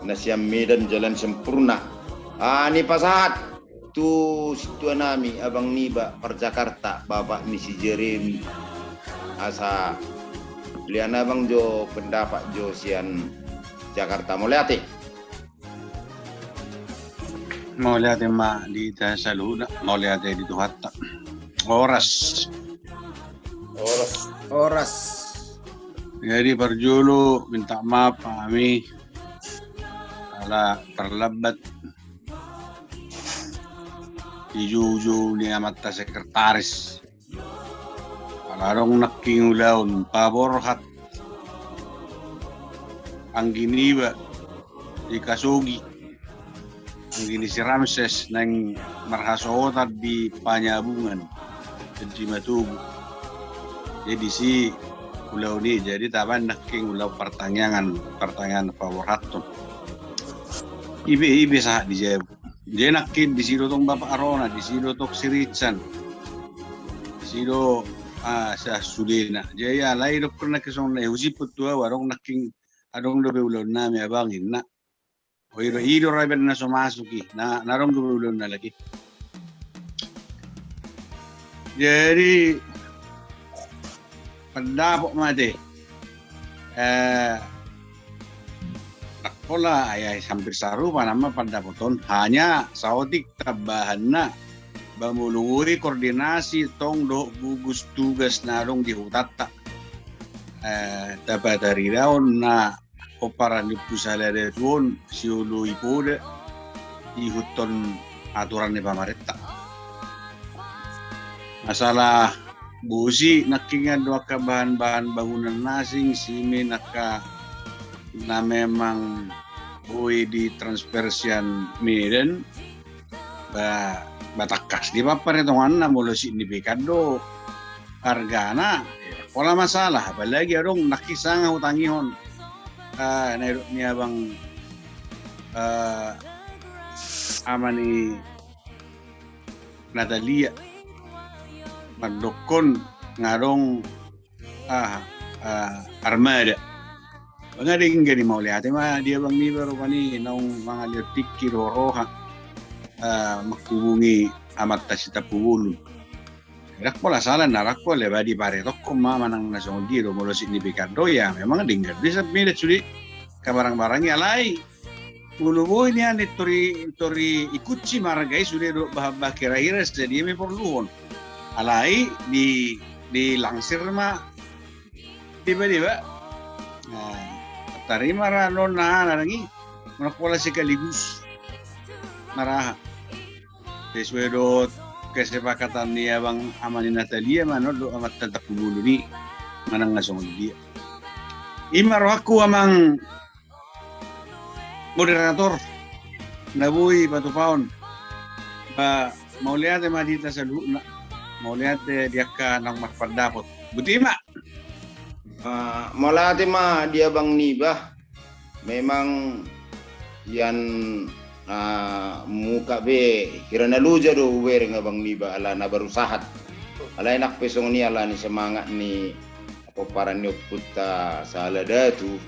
na sian Medan, Jalan Sempurna. Ah, ni pasahat tu sintua nami, abang niba, par Jakarta, bapak ni si Jeremy. Asa lian abang jo pendapat jo sian Jakarta. Mauliate. Mauliate ma di hita saluhutna, mauliate di Tuhanta. Horas. Horas. Horas. Jadi parjolo minta maaf hami ala tarlambat di joujou ni amanta sekretaris. Ala adong nangkin ulaon paborhat anggi niba di Kasogi, anggi ni si Ramses naeng marhasohotan di Panyabungan, di Jimatogu. Jadi si ulaon i, jadi tabaen nangkin ulaon partangiangan, partangiangan paborhathon. Ibe, ibe sahat di jabu. Jadi nangkin disi do tong Bapak Arona, disi do tong si Ritsan, disi do, ah, sasudena. Jadi alai dokkon nangkin songon na husiput tu ahu, adong nangkin, adong dope ulaon nami abang inna. O, i do, i do raben na so masuk i, na, na adong dope ulaon na lagi. Jadi pandapot ma ate. Eh, ndang pola, ya, hampir sarupa nama pandapoton, hanya saotik tambahanna. Ba molo boi koordinasi tong dohot gugus tugas na adong di hutanta, eh, tapataridahon na pomparan ni Ompu Sala Datu on, sioloi poda ihuthon aturan ni pamarenta. Masalah bosi nangkin do angka bahan-bahan bangunan na asing, simen angka na memang boi ditransfer sian Medan, ba, ba tangkas do paritonganna molo signifikan do hargana, pola masalah, apalagi adong nangkin sanga hutangihon, eh, na nidok ni abang, eh, ama ni Natalia, mandokkon nga adong, ah, ah, armada. Nga denggan i, mauliate ma di abang niba rupani naung mangalehon tingki dohot roha, ah, manghubungi amanta si Tampubolon. Ndang pola sala na, ndang pola, ba diparetongkon ma manang na songon dia do, molo signifikan do ya memang denggan do sian Medan sude angka barang-barang i, alai molo boi nian i tor i, tor i, ikunci ma harga i sude dohot bahan-bahan hira-hira sadia ma i porluhon. Alai di, dilansir ma deba-deba. Nah, tarima ra non na, na dang i, manang pola sekaligus. Maraha. Sesuai dohot kesepakatan ni abang ama ni Natalia ma non dohot amanta Tampubolon i, manang na songon dia. I ma rohangku amang moderator na boi patupaon. Ba, mauliate ma di hita saluhutna. Mauliate di angka naung marpandapot. Botima. Ah, mauliate ma di abang niba. Memang sian, ah, muka be hira na loja do hubereng abang niba ala na baru sahat. Alai nang pe songon i ala ni semangat ni pomparan ni ompunta Sala Datu,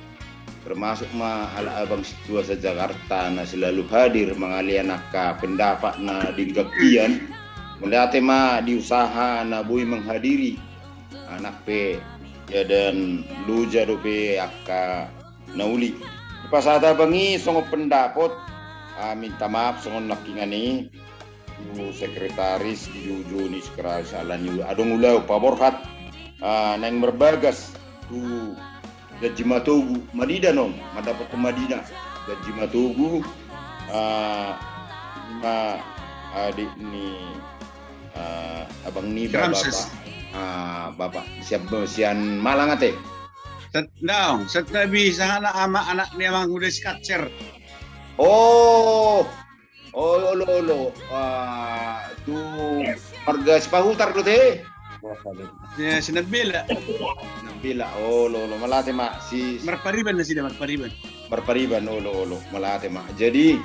termasuk ma ala abang sintua sa-Jakarta na selalu hadir mangalean angka pendapat na denggan hian. Mauliate ma di usaha na boi menghadiri. Ah, nang pe ia dan loja dope angka na uli. Dipasahat abang i songon pendapot, ah, minta maaf songon nangkiningan i tu sekretaris di joujou ni sekretaris ala ni adong ulaon paborhat, ah, naeng marbagas tu Jimatogu, Madina non, mandapothon Madina. Jimatogu, ah, ma, ah, adik ni, ah, abang niba, Ramses. Bapak. Ah, bapak sian, sian Malang ate. Set, daong, set na bisa anak ama, anak ni amang udah skacer. Oh, oh, olo, olo. Ah, tu marga Sipahutar do te. Ya, Sinambela. Sinambela, olo, olo. Mauliate ma si Marpariban nasida, Marpariban. Marpariban, olo, olo. Mauliate ma. Jadi,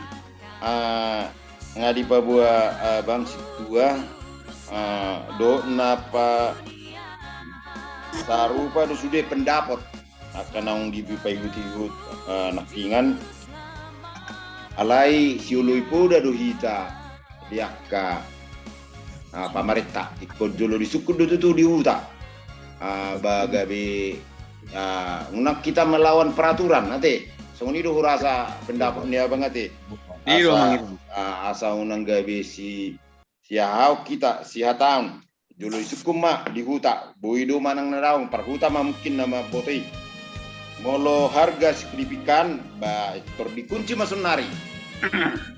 ah, nga dipaboa, ah, abang sintua, ah, dohot na pa sarupa do sude pendapot angka naung dipaihut-ihut, ah, nangkiningan. Alai sioloi poda do hita di angka, ah, pamarenta. Ingkon jolo disungkun do tutu di huta. Ah, ba gabe, ah, unang hita melawan peraturan ate. Songon i do hurasa pendapot ni abang ate. Asa, asa unang gabe si, sihahaon hita, sihataon. Jolo isungkun ma di huta, boi do manang na daong, parhuta ma mungkin na mamboto i. Molo harga signifikan, ba, tor dikunci ma saonari.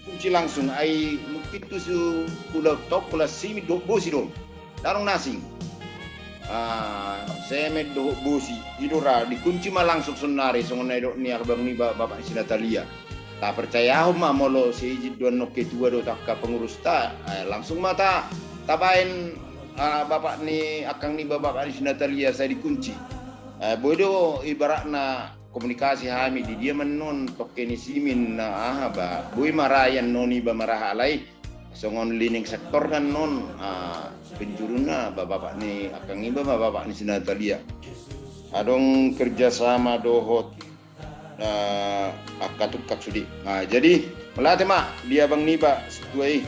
Kunci langsung, ai mungkin tu si hula tong, hula simin dohot bosi do. Ndang adong na asing. Ah, semen dohot bosi, i do ra, dikunci ma langsung saonari, songon na nidok ni abang niba, bapak ni si Natalia. Tapercayahon ma molo seizin do annon ketua do angka pengurusta, eh, langsung ma ta, tabaen, ah, bapak ni angkang niba, bapak ni si Natalia, sai dikunci. Eh, boi do ibaratna komunikasi hami, di dia ma annon tongke ni simin, na aha ba, boi ma ra i annon iba ma ra, alai songon leading sector kan annon, ah, penjuruna ba bapak ni angkang niba, ba bapak ni si Natalia. Adong kerjasama dohot, ah, angka tungkang sude. Nah, jadi mauliate ma di abang niba situa i.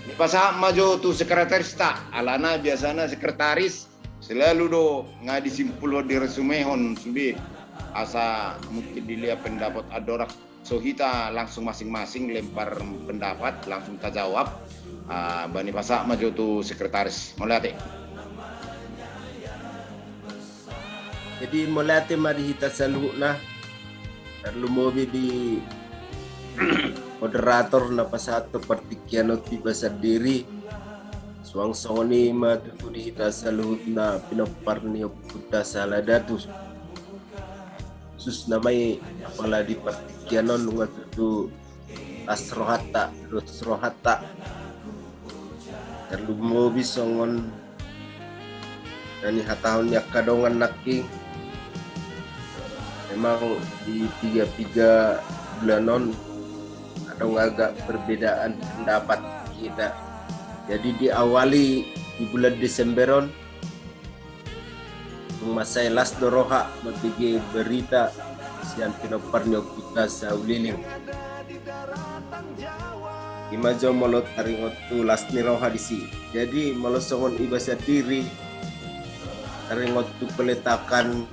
Dipasahat ma jo tu sekretarista, alana biasana sekretaris selalu do nga disimpulhon, diresumehon sude. Asa mungkin dilehon pendapat andorang so hita langsung masing-masing lempar pendapat, langsung tajawab. Ah, baen dipasahat ma jo tu sekretaris. Mauliate. Jadi mauliate ma di hita saluhutna, tarlumobi di moderator na pasahat tu partingkian on tu iba sandiri. Suang songon i ma tutu di hita saluhutna pinompar ni ompunta Saladatus. Khususna ma i apala di partingkian on nunga tutu las rohanta, los rohanta. Tarlumobi songon na nihatahon ni angka dongan nangkin. Memang di piga-piga bulan on adong agak perbedaan pendapat kita. Jadi diawali di bulan Desember on, dung mansai las do roha mambege berita sian pinompar ni ompunta Sauliling. Ima jo molo taringot tu las ni roha disi. Jadi molo songon iba sandiri taringot tu peletakan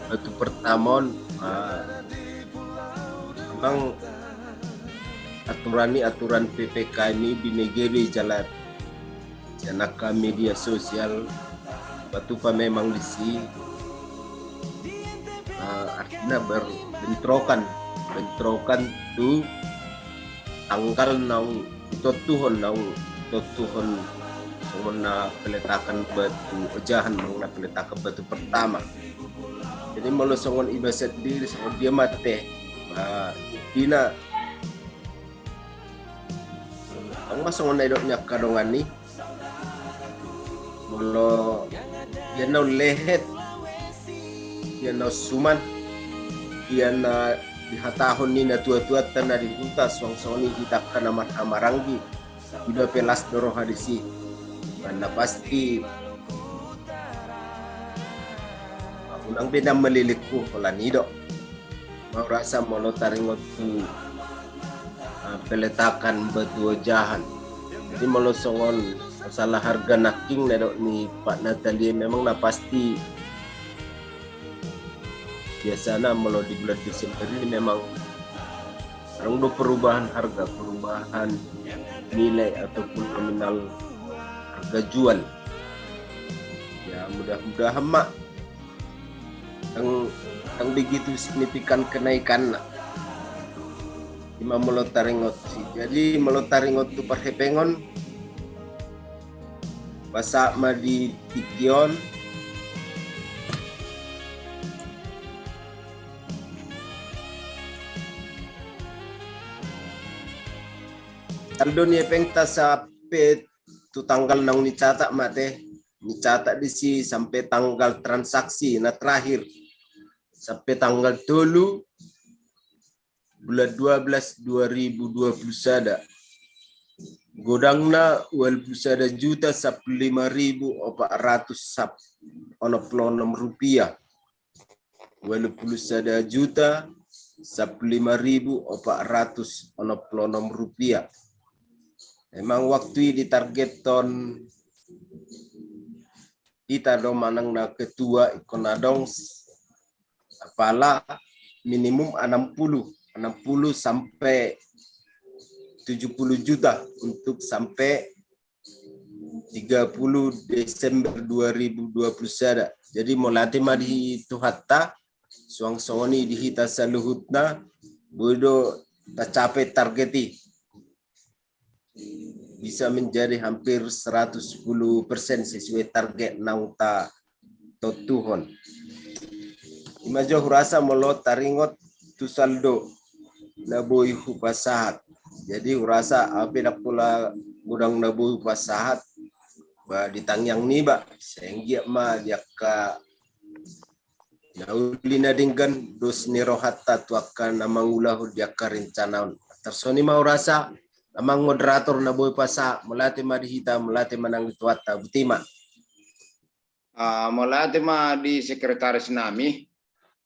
batu pertama on, ah, memang aturan i aturan P P K M i binege do i jala sian angka media sosial, batu pa memang disi, ah, artina ber-, bentrokan, bentrokan tu tanggal naung ditontuhon, naung ditontuhon songon na peletakan batu ojahan, naung na peletakan batu pertama. Jadi molo songon iba sandiri, songon dia ma te, ah, intina adong ma songon na nidok ni angka dongan i, molo dia na lehet, dia na suman, dia na dihatahon ni natua-tuanta na di huta, suang songon i hita angka na marhahamaranggi, iba pe las do roha disi. Ba na pasti unang be na melilingku holan i do. Mau rasa molo taringot tu, ah, peletakan batu ojahan. Jadi molo songon masalah harga nangkin na nidok ni Pak Natalia, memang na pasti biasana molo di bulan Desember ini memang adong do perubahan harga, perubahan nilai ataupun nominal harga jual. Ya, mudah-mudahan ma ndang, ndang begitu signifikan kenaikanna. Ima molo taringot si. Jadi molo taringot tu parhepengon, pasahat ma di tingki on. Saldo ni hepengta sampe tu tanggal naung nicatat ma te, nicatat disi sampe tanggal transaksi na terakhir, sampe tanggal tolu bulan dua belas dua ribu dua puluh sada. Godangna ualu puluh sada juta sampulu lima ribu opat ratus sap-, onom puluh onom rupiah. Ualu puluh sada juta sampulu lima ribu opat ratus onom puluh onom rupiah. Memang waktu i ditargethon hita do manang na ketua ingkon adong s-, apala minimum anam puluh, anam puluh sampe tujuh puluh juta untuk sampai tiga puluh Desember dua ribu dua puluh sada. Jadi mauliate ma di Tuhanta, suang songon i di hita saluhutna, boi do tacapai target i. Bisa menjadi hampir seratus sepuluh persen sesuai target naung tatontuhon. Ima jo hurasa molo taringot tu saldo na boi hupasahat. Jadi hurasa au pe ndang pola godang na boi hupasahat, ba di tangiang niba, sai anggiat ma di angka na uli na denggan dos ni rohanta tu angka na mangulahon di angka rencana on. Tarsongon i ma hurasa, amang moderator, na boi hupasahat, mauliate ma di hita, mauliate ma nang di Tuhanta, botima. Ah, mauliate ma di sekretaris nami,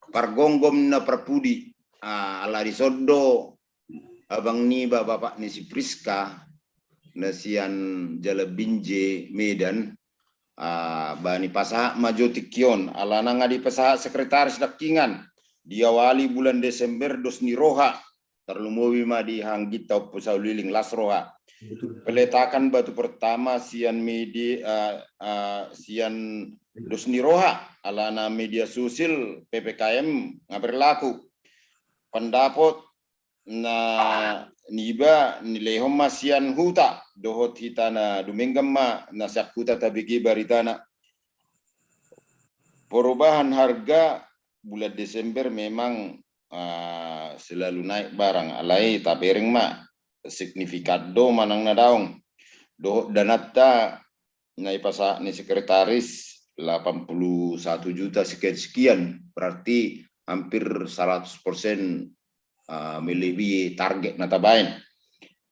pargomgom na parpudi, ah, ala dison do abang niba bapak ni si Priska, na sian Jalan Binjai Medan, ah, ba dipasahat ma jo tingki on, alana nga dipasahat sekretaris nangkiningan, diawali bulan Desember dos ni roha, tarlumobi ma di haha angginta Ompu Sauliling, las roha. Betul. Peletakan batu pertama sian media, ah, ah, sian dos ni roha, alana media sosial P P K M nga berlaku. Pandapot na niba nilehon ma sian huta, dohot hita na dumenggan ma na sian huta tabege baritana. Perubahan harga bulan Desember memang, ah, selalu naik barang, alai tabereng ma signifikan do manang na daong. Dohot dananta na dipasahat ni sekretaris delapan puluh satu juta sekian-sekian, berarti hampir seratus persen, ah, melebihi target na tabaen.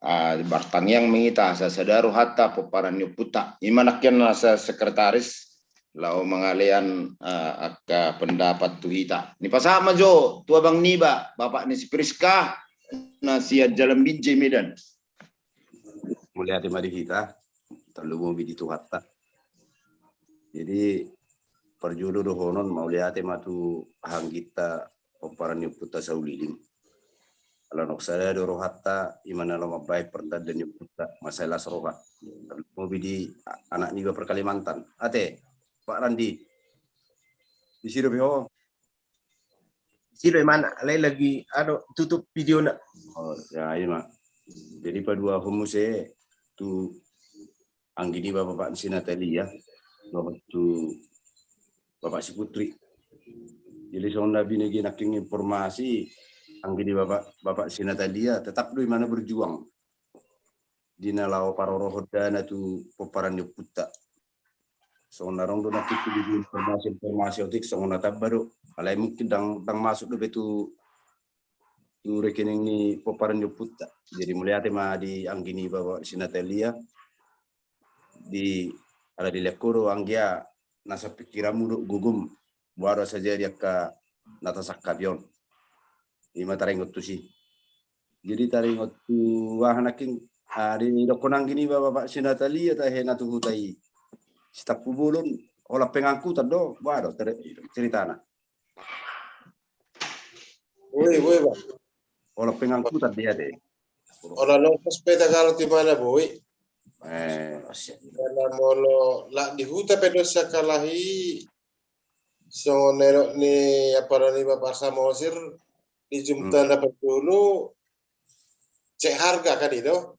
Ah, martangiang ma hita asa sada rohanta pomparan ni ompunta. Ima nangkin asa sekretaris laho mangalean, ah, angka pendapat tu hita. Dipasahat ma jo tu abang niba, bapak ni si Priska, na sian Jalan Binjai Medan. Mauliate ma di hita, tarlumobi di Tuhanta. Jadi parjolo dohonon mauliate ma tu haha angginta pomparan ni ompunta Sauliling. Ala nunga sada do rohanta, ima na laho mambahen partanda ni ompunta, mansai las roha. Tarlumobi di anak niba par Kalimantan. Ate, Pak Randi. Disi dope ho. Disi do imana, alai lagi, anu, tutup videona. Oh, ya, ima. Jadi paduahon muse tu anggi niba bapak si Natalia, dohot tu bapak si Putri. Jadi songon na binege nangkin informasi, anggi niba bapak, bapak si Natalia tetap do imana berjuang di na laho parorohon dana tu pomparan ni ompunta. Songon na adong do nangkin tu video informasi-informasi otik songon na tamba do. Alai mungkin ndang, ndang masuk dope tu, tu rekening ni pomparan ni ompunta. Jadi mauliate ma di anggi niba bapak si Natalia. Di ala dilehon ho do anggia na sian pikiranmu dohot gogom, boha do asa jadi angka na tasangkapi on. Ima taringot tusi. Jadi taringot tu aha nangkin, ah, didokkon anggi niba bapak si Natalia tahe na tu huta i. Sitampu bolon, holan pengangkutan do, boha do ceritana. Boi, boi, Bang. Holan pengangkutan dia de. Holan ongkos pe tagalok imana, boi. Eh. Karena molo lak di huta pe dos sakalahi songon na nidok ni ampara ni bapak Samosir di jumpa na parjolo, cek harga kan i do.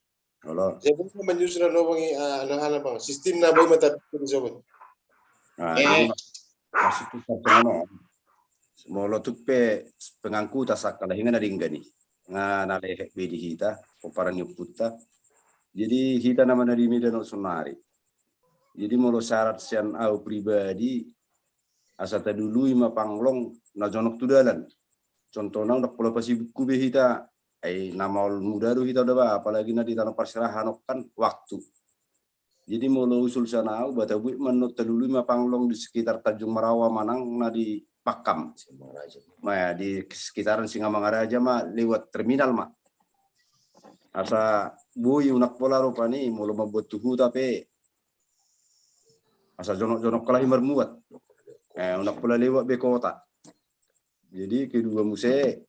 Jadi menyusun anu, Bang, ah, anu, hal, Bang. Sistem na boi ma tapi disebut. Nah, jadi maksudku kan songon on. Molo tung pe pengangkutan sakalahi nga na denggan i. Nga na lehet be di hita, pomparan ni ompunta. Jadi hita nama na di Medan on sonari. Jadi molo syarat sian au pribadi, asa talului ma panglong na jonok tu dalan. Contohna ndang pola pasibukku be hita, ai na maol muda do hita da ba, apalagi na di tano parserahan on kan waktu. Jadi molo usul sian au, ba tabuat ma annon talului ma panglong di sekitar Tanjung Marawa manang na di Pakam. Nah, di sekitaran Singamangaraja ma lewat terminal ma. Asa boi, unang pola rupani molo mambuat tu huta pe asa jonok-jonok kalahi marmuat. Eh, unang pola lewat be kota. Jadi kedua muse,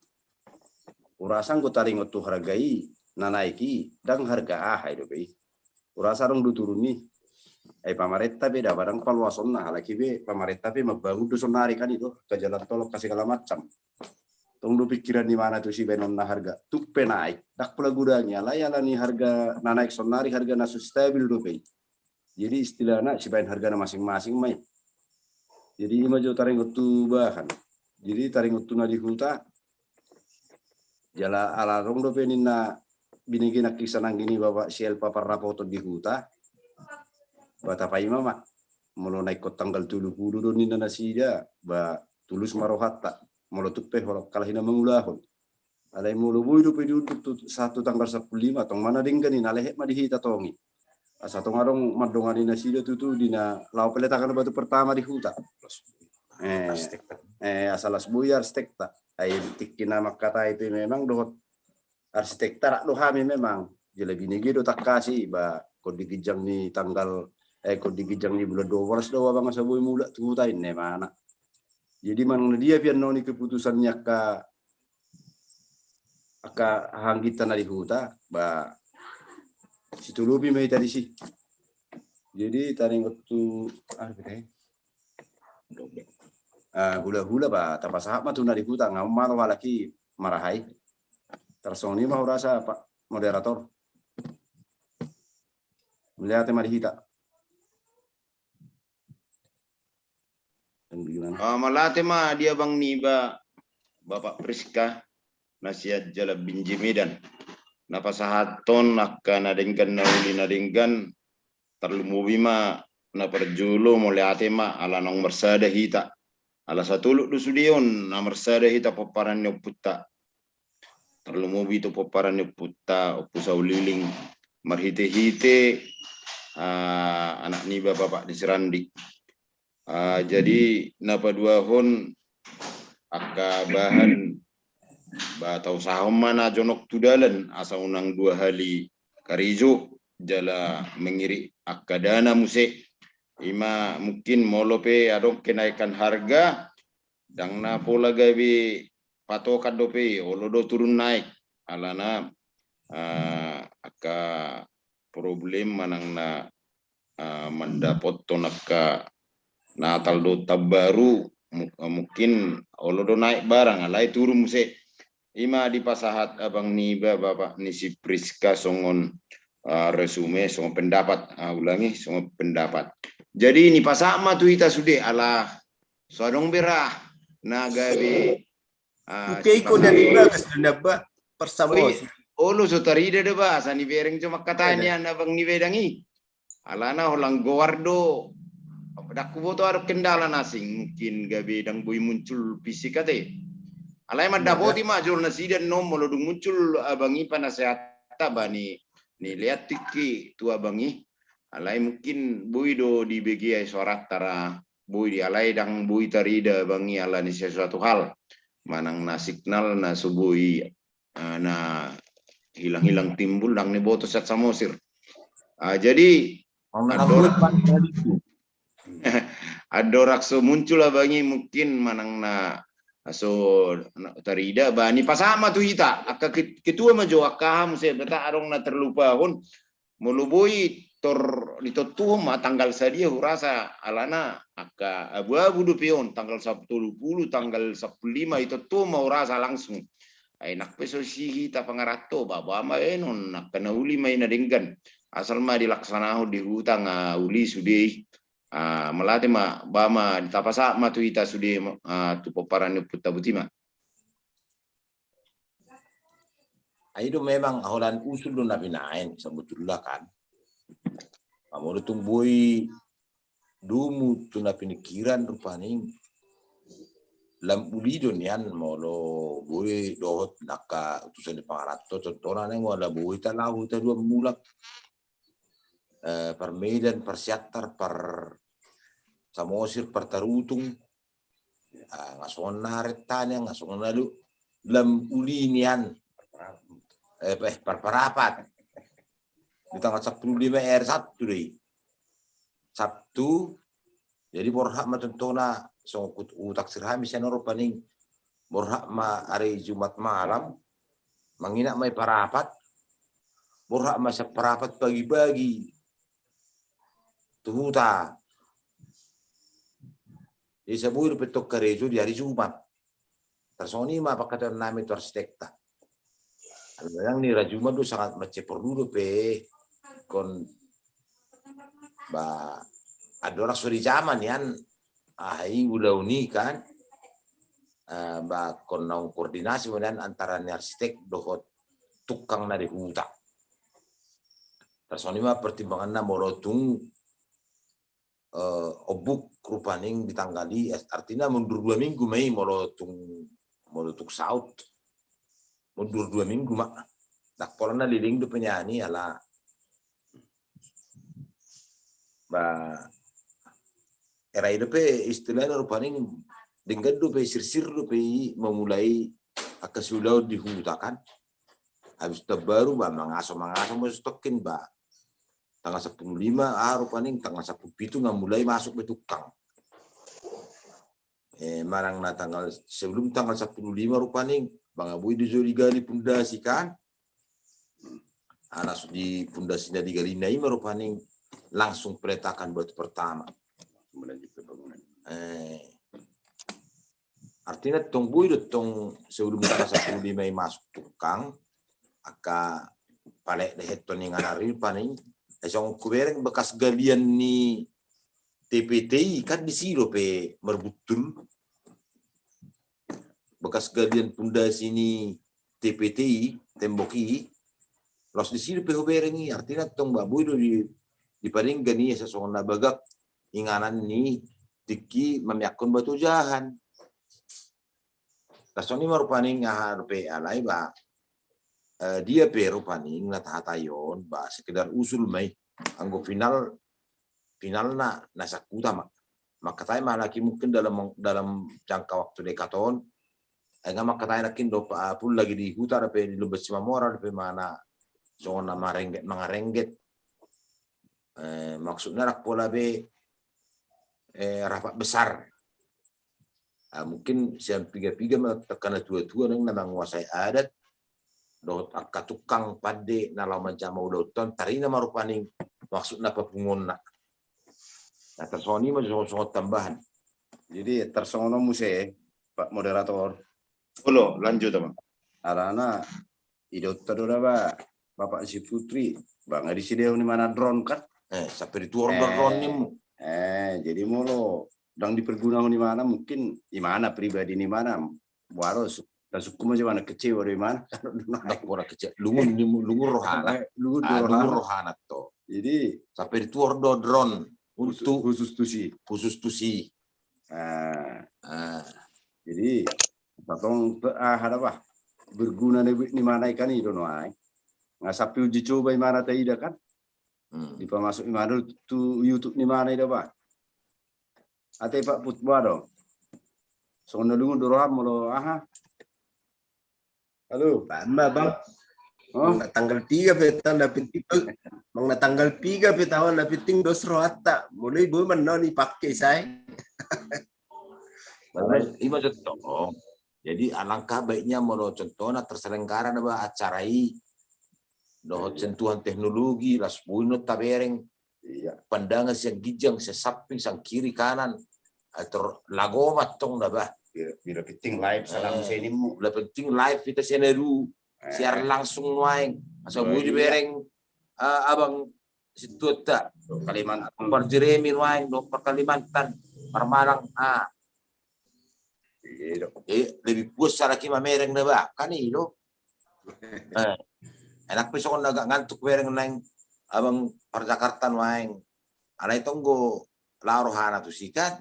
hurasa anggo taringot tu harga i, na naek i, ndang harga aha i dope i. Hurasa adong do turun i. Ai pamarenta pe daba ndang paluasonna, halak i pe pamarenta pe mambangun do sonnari kan i do, angka jalan tol angka segala macam. Tong do pikiran ni mana tu sibaenonna harga. Tung pe naek, ndang pola godang i, alai ala ni harga na naek sonnari, harga na so stabil dope i. Jadi istilahna sibaen hargana masing-masing ma i. Jadi ima jo taringot tu bahan. Jadi taringot tu na di huta, jala ala adong dope ninna binege nangkin sanangkin i Bapak si Elpa parrapoton di huta. Ba tapaima ma. Molo naekkon tanggal tolu pulu do ninna nasida, ba tulus ma rohanta. Molo tung pe holan halak i na mangulahon. Alai molo boi dope diunduk tu sahat tu tanggal sampulu lima, tong ma na denggan i, na lehet ma di hita tong i. Asa tong adong mandongani nasida tutu di na laho peletakan batu pertama di huta. Eh, eh, asa las boi arsitekta. Ai tingki na mangkatai pe memang dohot arsitekta, rak do hami memang. Jala binege do tangkas i, ba, ingkon di ginjang ni tanggal, eh, ingkon di ginjang ni bulan dua belas do abang asa boi mulak tu huta i, ninna imana. Jadi manang na dia pe annon i keputusan ni angka, angka hanggitta na di huta, ba, sitolopi ma hita disi. Jadi taringot tu, ah, bete. Ah, hula-hula ba, tapasahat ma tu na di huta, nga on ma tu halak i marahai. Tarsongon i ma hurasa, Pak Moderator. Melihat ma di hita. Ah, mauliate ma di abang niba, Bapak Priska, na sian Jalan Binjai Medan. Na pasahathon angka na denggan, na uli na denggan, tarlumobi ma na parjolo, mauliate ma ala naung marsada hita. Ala satolop do sude on na marsada hita pomparan ni ompunta. Tarlumobi tu pomparan ni ompunta, Ompu Sauliling, marhite-hite, ah, anak niba Bapak ni si Randi. Ah, jadi na paduahon angka bahan, ba tausahon ma na jonok tu dalan, asa unang dua hali karejo, jala mangirik angka dana muse. Ima mungkin molo pe adong kenaikan harga, ndang na pola gabe patokan dope, olo do turun naek. Alana, ah, angka problem manang na, ah, mandapothon angka Natal dohot Taon Baru, mu-, mungkin olo do naek barang, alai turun muse. Ima dipasahat abang niba, Bapak ni si Priska, songon, ah, resume, songon pendapat, ah, ulangi, songon pendapat. Jadi nipasahat ma tu hita sude, ala so adong be ra na gabe, ah, oke, iko dari bagas dendaba persamosi. Olo so tarida do ba, asa nibereng jo mangkatai nian abang ni bedang i. Alana holan goar do. Ndang huboto adong kendala na asing, mungkin gabe ndang boi muncul fisik ate. Alai mandapoti ma jolo nasida annon, molo dung muncul abang i panasehatta ba ni, nilean tingki tu abang i. Alai mungkin boi do dibege ai suaranta ra, boi di, alai ndang boi tarida abang i ala ni sesuatu hal. Manang na signal na so boi, ah, na hilang-hilang timbul, ndang niboto sian Samosir. Ah, jadi andorang, andorang so muncul abang i mungkin manang na so na tarida, ba nipasahat ma tu hita, angka ket-, ketua ma jo, angka aha muse, beta adong na tarlupahon. Molo boi tor ditontuhon ma tanggal sadia, hurasa alana angka abu-abu dope on, tanggal sampulu, tanggal sampulu lima, ditontuhon ma hurasa langsung. Ai nang pe so si hita pangaranto, ba, ba ma enon, angka na uli ma i na denggan. Asal ma dilaksanahon di huta nga uli sude i. Ah, mauliate ma, ba ma, tapasahat ma tu hita sude, ah, tu pomparan ni ompunta, boti ma. Ai do memang holan usul do na binaen sabotulna kan. Molo tung boi domu tu na pinikiran rupani, lam uli do nian molo boi dohot angka utusan ni pangaranto, contohna nang wala boi ta laho ta dua mulak, eh, par Medan, par Siantar, par Samosir, par Tarutung. Ah, nga songon na rentanian, nga songon na lu-, lam uli nian. Eh, eh, par Parapat. Di tanggal sampulu lima, eh, Sabtu do i. Sabtu, jadi borhat ma contohna, songon hut-, hutaksir hami sian on rupani, borhat ma ari Jumat malam, manginak ma i Parapat, borhat ma sian parapat pagi-pagi tu huta. Jadi sai boi dope tong karejo di hari Jumat. Tarsongon i ma pangkataionnami tu arsitekta. Alana ni hari Jumat do sangat mansai porlu dope ingkon, ba, andorang so di jaman nian, aha i, ulaon i kan. Eh, ba ingkon naung koordinasi ma nian antara ni arsitek dohot tukang na di huta. Tarsongon i ma pertimbanganna molo tung eh, ombuk rupani di tanggal i, artina mundur dua minggu ma i molo tung, molo tung saut. Mundur dua minggu ma. Ndang pola na leleng dope nian i ala, ba, era i dope istilahna rupani denggan dope, sirsir dope i memulai angka siulaon di huta kan. Habis tahun baru ba mangaso-mangaso ma so tongkin ba. Tanggal sampulu lima, ah, rupani tanggal sampulu pitu nga mulai masuk be tukang. Eh, manang na tanggal, sebelum tanggal sampulu lima rupani, ba nga boi do jo digali pundasi kan. Ala so di pundasi na digalina i ma rupani langsung peletakan batu pertama. Melanjutkan bangunan. Eh, artina tong boi do tong sebelum tanggal sampulu lima i masuk tukang, angka pala deheton ni nganar i paning, eh, songon hubereng bekas galian ni T P T I kan disi dope marbuntul. Bekas galian pundasi ni T P T I, tembok i, laos disi dope hubereng i, artina tong ba boi do di, dipadenggan i asa songon na bagak inganan ni tingki mamiakkon batu ojahan. Tarsongon i ma rupani, aha dope alai ba, eh, dia pe rupani na tahatai on ba sekedar usul ma i. Anggo final, finalna na sakuta ma. Mangkatai ma halak i mungkin dalam, dalam jangka waktu dekat on. Ai nga mangkatai nangkin dope, ah, pun lagi di huta dope, di Lumban Simamora dope ma na songon na marengget, mangarengget. Eh, maksudna ndang pola be, eh, rapat besar. Ah, mungkin sian piga-piga ma angka na tua-tua nang na manguasai adat dohot angka tukang pande na laho manjama ulaonta on, tarida ma rupani maksudna papunguonna. Nah, tarsongon i ma songon, songon tambahan. Jadi tarsongon on muse, Pak Moderator. Olo, lanjut, Abang. Alana idaonta do da ba, Bapak si Putri, ba nga disidehon imana drone kan. Eh, sampe dituor do drone nimu. Eh, jadi molo ndang dipergunahon imana, mungkin imana pribadi ni imana, boha do, tasungkun ma jo imana, kecewa do imana. Ndang pola kecewa, lungun nimu, lungun rohana. Eh, lungun do rohana. Lungun rohana to. Jadi sampe dituor do drone khusus, untuk khusus tusi. Khusus tusi. Ah. Ah. Jadi satong pe, ah, aha da ba, berguna ni, ni imana i kan i do nuaeng. Nga sampe uji coba imana taida kan. Hmm. Dipamasuk imana tu YouTube ni imana i da ba. Ate Pak Put, boha do? Songon na lungun do roham molo aha? Halo. Bamba, Bang. Oh? Mang na tanggal tiga pe taon na penting do, mang na tanggal tiga pe taon na penting dos rohanta. Molo i boi ma na on dipake sai. Ima, ima contoh. Jadi alangkah baiknya molo contohna terselenggara na ba acara i dohot sentuhan teknologi, las boi na tabereng. Iya. Pandangan sian ginjang, sian samping, sian kiri kanan. Atur lago ma tong na ba. Bila, bila penting live, salam, eh, senimu. Bila penting live hita sian adu. Eh. Siar langsung nuaeng. Asa boi dibereng, eh, abang situatta. Kalimantan. Par Jeremy nuaeng, do par Kalimantan, par Malang. Ah. Iya, do. Eh, lebih puas halak i mamereng da ba. Kan i do. Eh, enak pe songon na agak ngantuk bereng naeng abang par Jakarta nuaeng. Alai tong do laho rohana tusi kan.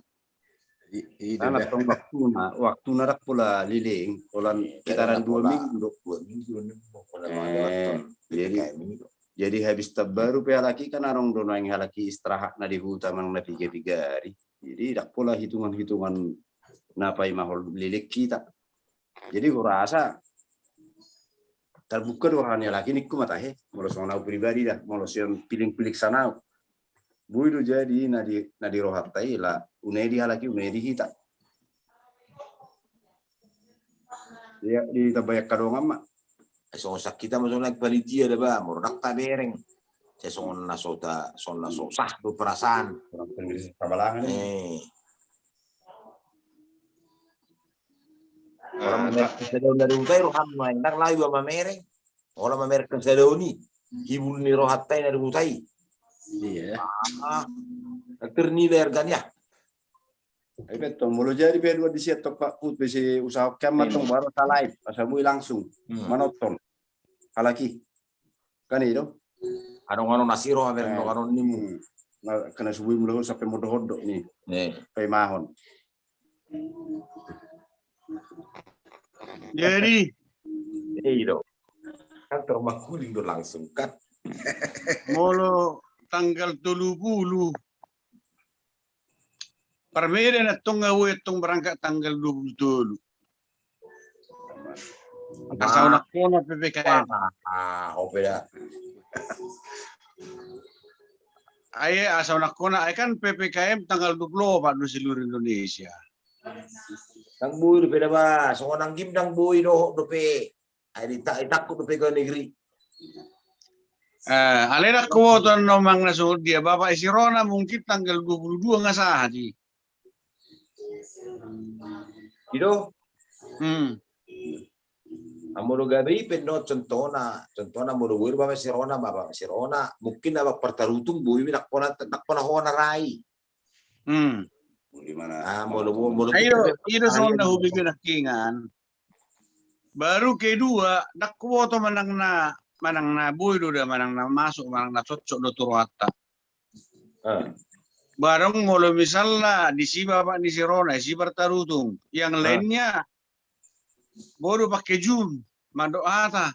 I, i, karena tong waktuna, waktuna ndang pola leleng, pola sekitaran dua minggu do. Dua minggu, dua minggu, pola. Eh, jadi, jadi habis tahun baru pe halak i kan adong do nuaeng halak i istirahatna di huta manang na piga-piga ari. Jadi ndang pola hitungan-hitungan na paima holan leleng hita. Jadi hurasa tarbuka do roha ni halak i, ningku ma tahe, molo songon au pribadi da, molo sian piling-piling sanau. Boi do jadi na di, na di rohanta i la unedi halak i, unedi hita. Iya, ditambai angka dongan ma. Ai songon sian hita ma songon i, panitia da ba, molo ndang tabereng. Sai songon na so ta, songon na so sah do perasaan. Orang pengen sabalangan. Eh. Ora mamereng sadaon na di huta i roham, ndang laho iba mamereng. Ora mamereng sadaon i, hibul ni rohanta i na di huta i. Iya. Ah, ternilai harganya. Ai betul, molo jadi pe dua di siat tong Pak Put, bisi usaha kian ma tong baru ta live, asa boi langsung manonton. Halak i. Kan i do. Adong-adong na siro, haber adong-adong nimu. Na kena subui mula sampe modok-odok ni. Paimahon. Jadi. I do. Kan termakuling do langsung kan. Molo tanggal tolu pulu. Parmedan antong nga boi antong berangkat tanggal dua puluh tolu. Asa unangkona P P K M. Ah, oke dah. Ai asa unangkona, ai kan P P K M tanggal dua puluh opat do seluruh Indonesia. Ndang boi dope da ba, songon anggim ndang boi dohot dope. Ai dita-, ditangkup dope pegawai negeri. Eh, alai ndang huboto annon manang na songon dia, bapak ni si Rona mungkin tanggal dua puluh dua nga sahat i. I do. Hmm. Molo gabe i pe annon contohna, contohna molo boi do bapak ni si Rona, bapak ni si Rona, mungkin abang partarutung boi, ndang pola, ndang pola hona ra i. Hmm. Molo, molo, i do songon na hubege nangkiningan. Baru kedua, ndang huboto manang na, manang na boi do da, manang na masuk, manang na cocok do tu rohanta. Barang molo misalna disi bapak ni si Rona, disi partarutung, yang lainnya boi do pake Zoom mandok hata.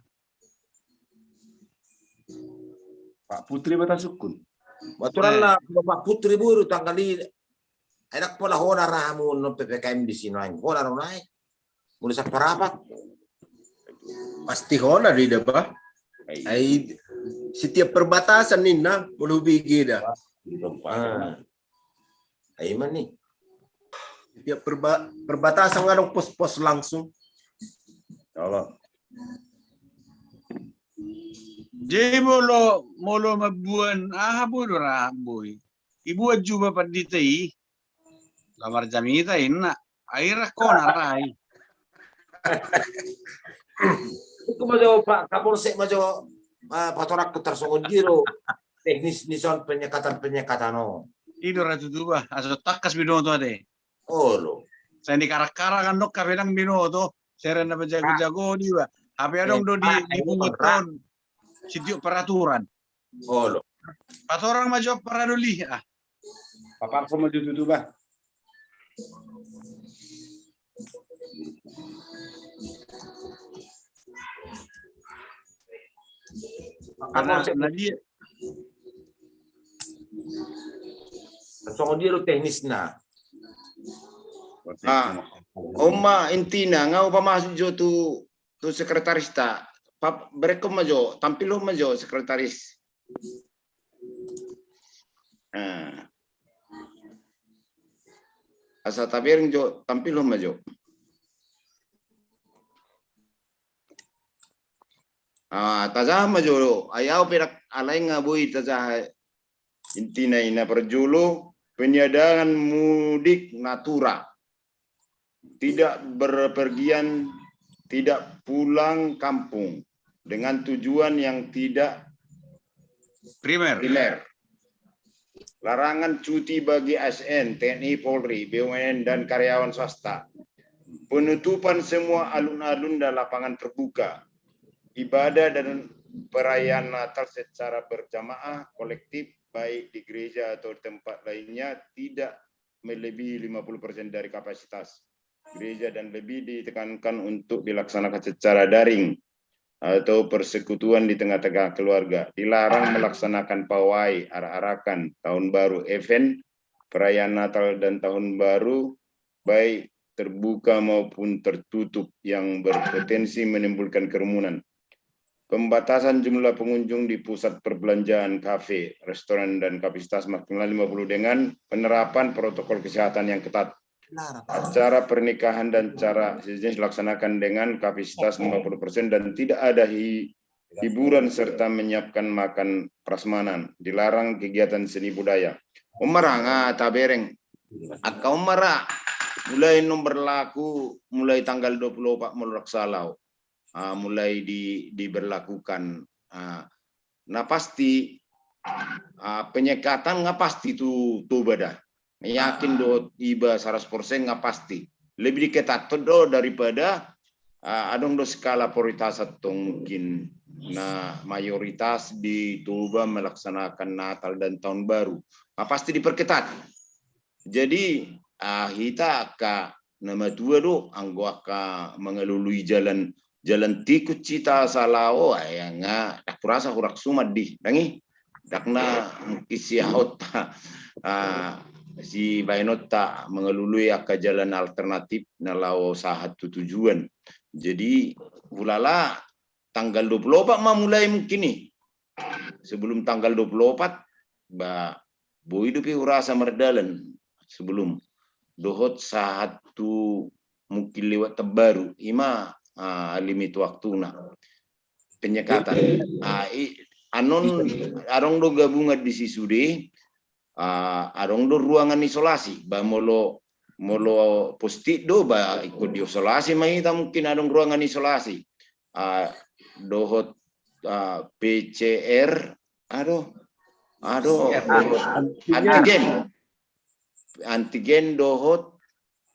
Pak Putri bata sukun. Aturan na Pak Putri boi do tanggal i. Ai ndang pola hona ra hamu annon P P K M disi nuaeng, hona ro nai. Molo samparapat. Pasti hona do i da ba. Ai setiap perbatasan ninna molo hubege da. Ai ima ni. Setiap perba-, perbatasan adong pos-pos langsung. Jadi molo, molo mambuan aha boi do ra boi. Ibuat juba pandita i. Lamar jamita inna. Ai ra hona ra i. Ingkon ma jo Pak Kapolsek ma jo, eh, patorangkon tarsongon dia do teknis ni son penyekatan-penyekatan on. I do ra tutu ba, asa tangkas binoto ate. Olo. Sai ni karak-karak annon hape ndang binoto, seren na bejago-jago di ba. Hape adong do di, di punguton. Sitiok peraturan. Olo. Patorang ma jo paradoli ah. Paparso ma jo tutu ba. Karena na dia. Songon dia do teknisna. Ah, on ma intina, nga hupamasuk jo tu tu sekretaris ta. Pap-, berengkon ma jo, tampilhon ma jo sekretaris. Nah. Asa tabereng jo, tampilhon ma jo. Ah, tajaha ma jo, ai au pe dak alai nga boi tajaha intina i na parjolo, peniadaan mudik natura. Tidak berpergian, tidak pulang kampung dengan tujuan yang tidak primer. Primer. Larangan cuti bagi A S N, T N I, Polri, B U M N, dan karyawan swasta. Penutupan semua alun-alun dan lapangan terbuka. Ibadah dan perayaan Natal secara berjamaah kolektif, baik di gereja atau tempat lainnya, tidak melebihi lima puluh persen dari kapasitas gereja dan lebih ditekankan untuk dilaksanakan secara daring atau persekutuan di tengah-tengah keluarga. Dilarang melaksanakan pawai, arak-arakan, tahun baru, event, perayaan Natal dan tahun baru, baik terbuka maupun tertutup yang berpotensi menimbulkan kerumunan. Pembatasan jumlah pengunjung di pusat perbelanjaan, kafe, restoran, dan kapasitas maksimal lima puluh dengan penerapan protokol kesehatan yang ketat. Acara pernikahan dan acara sejenis dilaksanakan dengan kapasitas lima puluh persen dan tidak ada hi-, hiburan serta menyiapkan makan prasmanan. Dilarang kegiatan seni budaya. On ma ra, nga tabereng. Angka on ma ra, mulai annon berlaku, mulai tanggal dua puluh opat molo rap salao. Ah, mulai di, diberlakukan. Ah, na pasti, ah, penyekatan nga pasti tu Toba da. Yakin dohot iba saratus persen nga pasti. Lebih diketathon do daripada, ah, adong do skala prioritas antong mungkin na mayoritas di Toba melaksanakan Natal dan Tahun Baru. Nga pasti diperketat. Jadi, ah, hita angka na matua do, anggo angka mangalului jalan, jalan tikus hita salao, ai nga ndang hurasa hurang suman di, ndang i. Ndang na mungkin siaonta, ah, sibaenonta mangalului angka jalan alternatif na laho sahat tu tujuan. Jadi, hulala tanggal dua puluh opat ma mulai mungkin i. Sebelum tanggal dua puluh opat, ba, boi dope hurasa mardalan sebelum. Dohot sahat tu mungkin lewat Tahun Baru, i ma, ah, limit waktuna. Penyekatan. Ah, i, annon adong do gabungan disi sude, ah, adong do ruangan isolasi. Ba molo, molo positif do, ba ingkon diisolasi ma hita mungkin adong ruangan isolasi. Ah, dohot, ah, P C R, aduh, aduh, P C R, dohot antigen. Antigen. Antigen dohot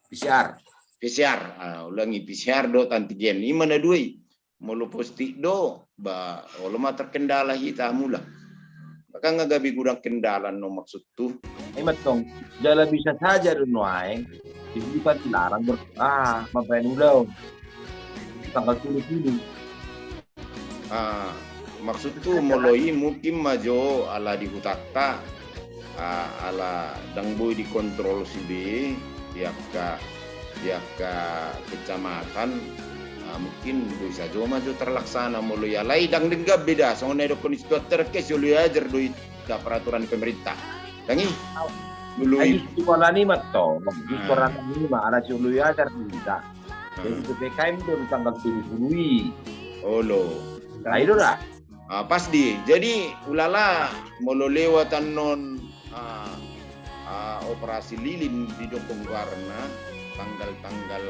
P C R. P C R, ah, ulangi, P C R dohot antigen. I ma na dua i. Molo positif do, ba, olo ma terkendala hita mula. Maka nga gabe godang kendala annon maksudhu. Ima tong, jala bisa saja do nuaeng, di huta dilarang ber-, ah, mambaen ulaon. Tanggal tolu pulu. Ah, maksudhu molo i mungkin ma jo ala di hutanta, ah, ala ndang boi dikontrol sude di angka, di angka kecamatan, ah, mungkin boi sajo ma jo terlaksana molo i, alai ndang denggan be da, songon na didokkon ni situan terkes, olo i ajar do i da peraturan pemerintah. Ndang i. Molo i. Justru ala ni ma tong, justru ala ni ma, ala si olo i ajar do i da. Jadi P P K M do di tanggal tolu pulu i. Olo. Nah, i do da. Ah, pas di. Jadi, ulala, molo lewat annon, ah, ah, operasi lilin didokkon goarna, tanggal-tanggal,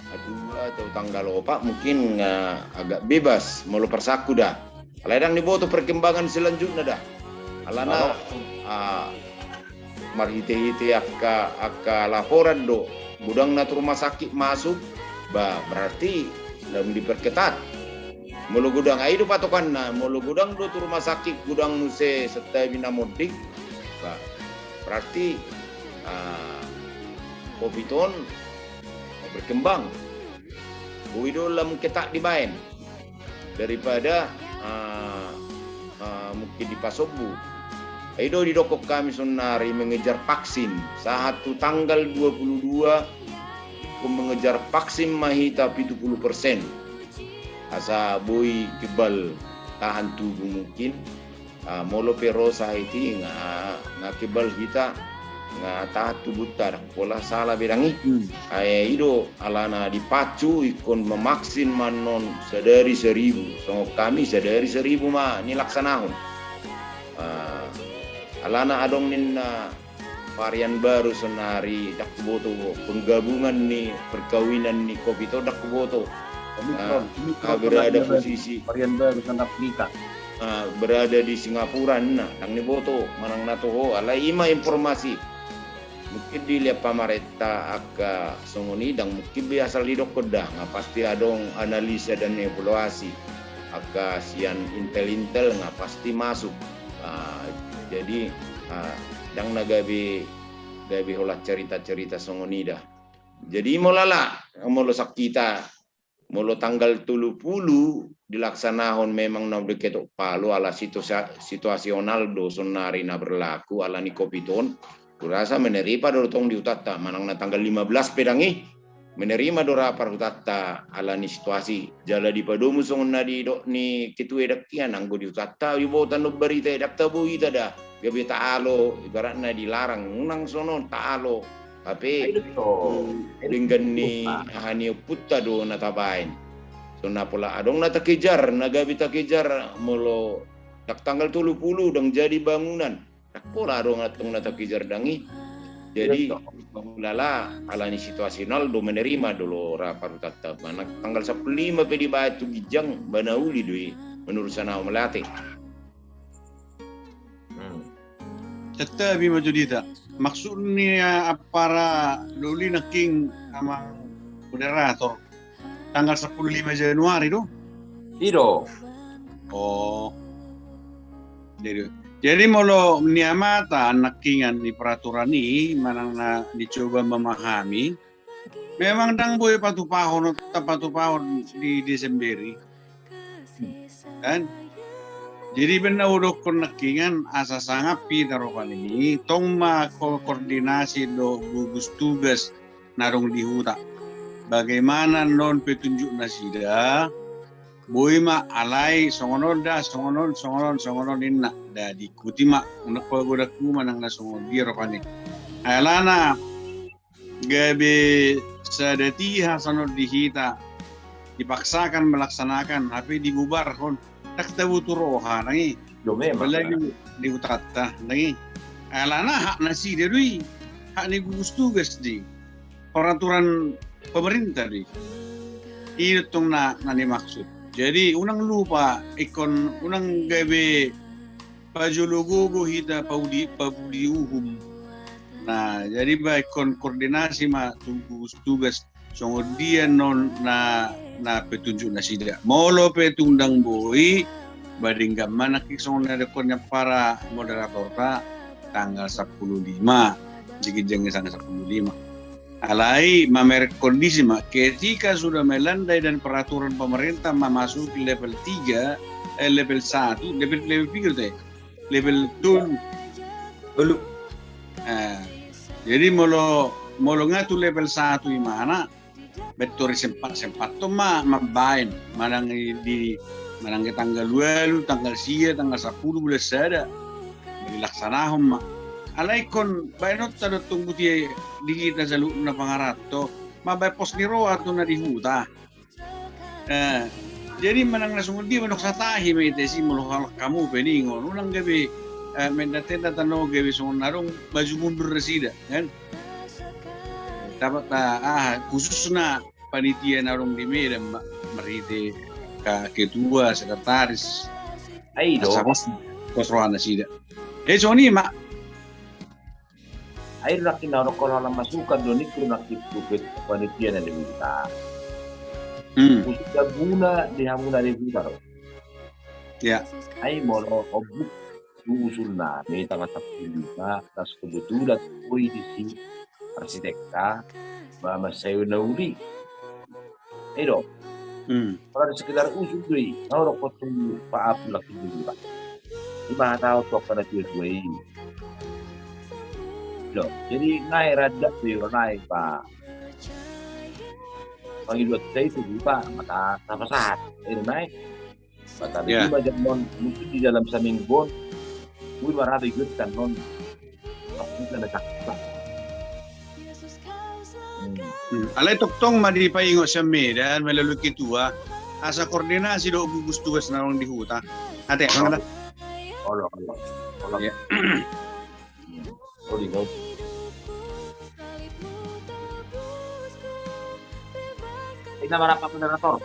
ah, dua atau tanggal opat mungkin, ah, agak bebas molo parsangku da. Alai ndang diboto perkembangan selanjutna da. Alana, ah, marhite-hite angka, angka laporan do, godang na tu rumah sakit masuk, ba, berarti lam diperketat. Molo godang, ai do patokanna, molo godang do tu rumah sakit, godang muse santabi na monding, ba, berarti, ah, covid on berkembang. Boi do lam ketat dibaen. Daripada, ah, ah, mungkin dipasombu. I do didokkon hami saonari mengejar vaksin. Sahat tu tanggal dua puluh dua, ingkon mengejar vaksin ma hita pitu pulu persen. Asa boi kebal tahan tubuh mungkin. Ah, molo pe ro sahit i nga, nga kebal hita, nga tahan tubuhta, ndang pola sala be ndang i. Hmm. Ai i do alana dipacu ingkon memaksin ma annon sadari seribu, songon hami sadari seribu ma nilaksanahon. Ah, alana adong ninna varian baru saonari, ndang huboto, penggabungan ni perkawinan ni covid on ndang huboto. Omicron, ah, Omicron ah, berada saonari posisi varian baru saonari Afrika. Ah, berada di Singapura, nah, ndang niboto manang na toho, alai i ma informasi. Mungkin dilehon pamarenta angka songon i, ndang mungkin be asal didokkon da, nga pasti adong analisa dan evaluasi. Angka sian intel-intel nga pasti masuk. Ah, jadi, ah, ndang na gabe, gabe holan cerita-cerita songon i da. Jadi molo ala, molo sangkita, molo tanggal tolu pulu dilaksanahon memang na diketok palu ala situa-, situasional do saonari na berlaku ala ni covid on. Hurasa menerima do tong di hutanta, manang na tanggal lima belas pe ndang i, menerima do ra parhutanta ala ni situasi. Jala dipadomu songon na didok ni ketua i, ndang hian anggo di hutanta diboto annon barita i, ndang tabo hita da, gabe taalo, ibaratna dilarang, unang sonon, taalo. Hape denggan ni aha ni ompunta do na tabaen. Songon na pola adong na takejar, na gabe takejar molo tanggal tolu pulu ndang jadi bangunan. Ndang pola adong antong na takejar ndang i. Jadi, hulala ala ni situasional do menerima do ra parhutanta. Manang tanggal sampulu lima pe dibaen tu ginjang, ba na uli do i menurut sana melihat. Santabi ma jolo hita. Maksud ni ampara doli nangkin amang moderator. Tanggal sampulu lima Januari do? I do. Oh. Jadi, jadi molo niamatan nangkiningan di peraturan i manang na dicoba memahami, memang ndang boi patupahon, tapatupahon di Desember i. Kan? Jadi baen na hudokkon nangkiningan asa sangap hita rupani, tong ma ko-, koordinasi dohot gugus tugas na adong di huta. Bagaimana non petunjuk nasida, boi ma alai songon on da, songon on, songon on, songon on ninna. Da diikuti ma, unang pagodanghu manang na songon dia rupani. Alana gabe sada tiha songon di hita, dipaksakan melaksanakan, hape dibubarhon. Ndang taboto roha nang i. Apalagi di hutanta nang i. Alana hak nasida do i, hak ni gugus tugas do i, peraturan pemerintah do i. I do tong na, na nimaksud. Jadi unang lupa, ingkon unang gabe pajolo gogo hita paudi-, pabudi uhum. Nah, jadi ba ingkon koordinasi ma tu gugus tugas songon dia non na, na petunjuk nasida. Molo pe tung ndang boi, ba denggan ma nangkin songon na didokkon ni ampara moderatorta, tanggal sampulu lima. Di ginjang i tanggal sampulu lima. Alai mamereng kondisi ma, ketika sudah melandai dan peraturan pemerintah memasuki level tiga, eh, level satu, level, level pira do i? Level tolu. Tolu. Eh, jadi molo, molo nga tu level satu imana, baen tori sempat-sempathon ma mambaen, manang i di, manang i tanggal ualu, tanggal sia, tanggal sampulu bulan sada. Dilaksanahon ma. Alai ingkon baenonta do tong buti di hita saluhutna pangaranto, mambaen pos ni roha tu na di huta. Eh, jadi manang na songon dia, manang satahi ma i, ate, si molo halak hamu pe ningon, unang gabe, eh, mendatenda tano gabe songon na adong maju mundur nasida, kan? Dapat, ah, aha, khususna panitia na adong di Medan ma, marhite ka ketua, sekretaris. Ai do. Asa pos, pos roha nasida. Eh, songon i ma. Ai do nangkin na adong holan masukan do ningku do nangkin tu panitia na di huta. Hmm. Khususna guna di hamu na di huta do. Ya. Ai molo ombus tu usulnami tanggal sampulu lima, las kebetulan boi disi arsitekta, ba mansai na uli. I do. Hmm. Kalau ada sekedar usul do i, na adong hot tu Pak Abdul lagi dulu, Pak. Ima hata tu angka na tua-tua i. Do, jadi ngai rada tu i ro nai, Pak. Pangidoan sai tu, Pak, maka tapasahat. I ro nai. Maka di ma jam on, mungkin di dalam saminggu on, boi ma ra do igotan on. Aku kan ada cakap. Hmm. Hmm. Alai tongtong ma dipaingot sian Medan melalui ketua, asa koordinasi dohot gugus tugas na adong di huta. Ate, mangada. Olo, olo. Olo. Ya. Hmm. Olo, olo. Ina ma rapat moderator.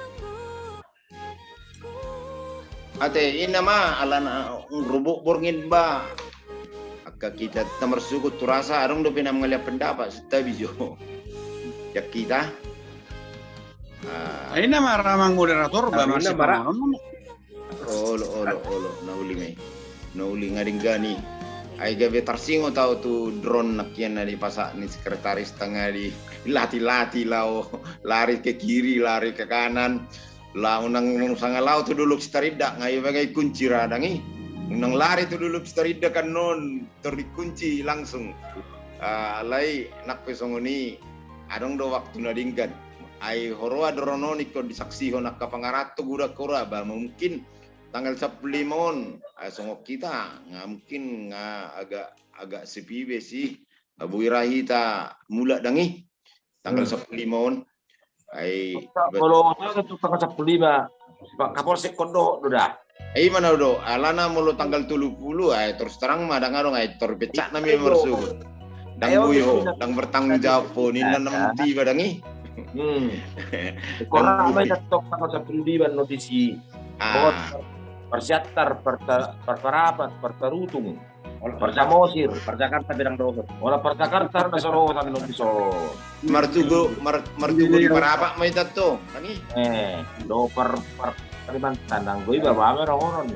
Ate, ina ma, alana rubuk borngin ba. Angka hita ta marsogot tu rasa, adong dope na mangalean pendapat, santabi jo. Jak hita. Ah. Ina ma ra amang moderator, ba, ina ma ra. Olo, olo, olo, na uli ma i. Na uli, nga denggan i. Ai gabe tarsingot au tu drone nangkin na dipasahat ni sekretaris, tangkas dilati-lati laho, lari ke kiri, lari ke kanan. Laho unang sanga laho tu Dolok Sitarinda, nga i bagai kunci ra ndang i. Unang lari tu Dolok Sitarinda kan non, tor dikunci langsung. Ah, alai nang pe songon i, adong do waktu na denggan. Ai huroha do ro on ingkon disaksihon angka pangaranto, godang huroha, ba mungkin tanggal sampulu lima on, ai songon hita, nga mungkin nga agak, agak sepi be sih. Boi ra hita mulak dang i tanggal sampulu lima on. Ai molo tanggal sampulu lima, Pak Kapolsek, on dohot do da. Ai mana do, alana molo tanggal tolu pulu ai terus terang ma dang adong, ai tor pecak nami marsuhut. Dang boi ho, dang bertanggung jawab ho ninna na manang tiba dang i. Korang ma i tanggal sampulu lima notisi. Persiantar, parparapat, partarutung. Parsamosir. Parjakarta pe dang dohot. Ora Parjakarta na so dohot, tapi non dison. Martugo, martugo di Parapak ma i tantong. Kan i. Eh, do par, par, Kalimantan, anggo i baba ma dohonon.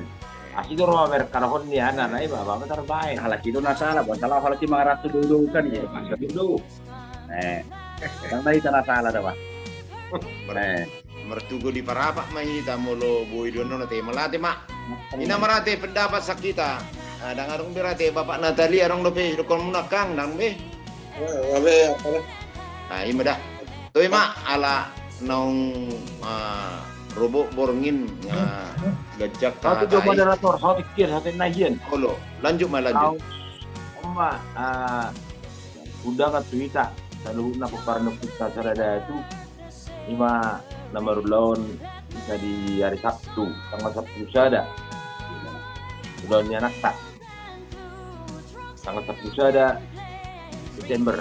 Asi do ro Amerika dohon ni ana na i baba ma tarbaen. Halak i do na sala, bukan sala halak i mangaranto do do kan i. Masa do. Eh. Kan na i na sala da, Pak. Eh. Martugo di Parapak ma hita molo boi do nona te, mauliate ma. Ina marate pendapat sa hita. Dang adong be rate Bapak Natali, adong dope dohononmuna kang dang be. Ima da. Toe ma ala naung robok borngin nga gajak ta. Satu jo moderator, satu kir, satu nahian. Olo, lanjut ma, lanjut. Oma, undangan tu hita saluhutna pomparan ni ompunta sada datu. Ima na marulaon hita di ari Sabtu tanggal sampulu sada. Ulaon ni anakta tanggal sampulu sada Desember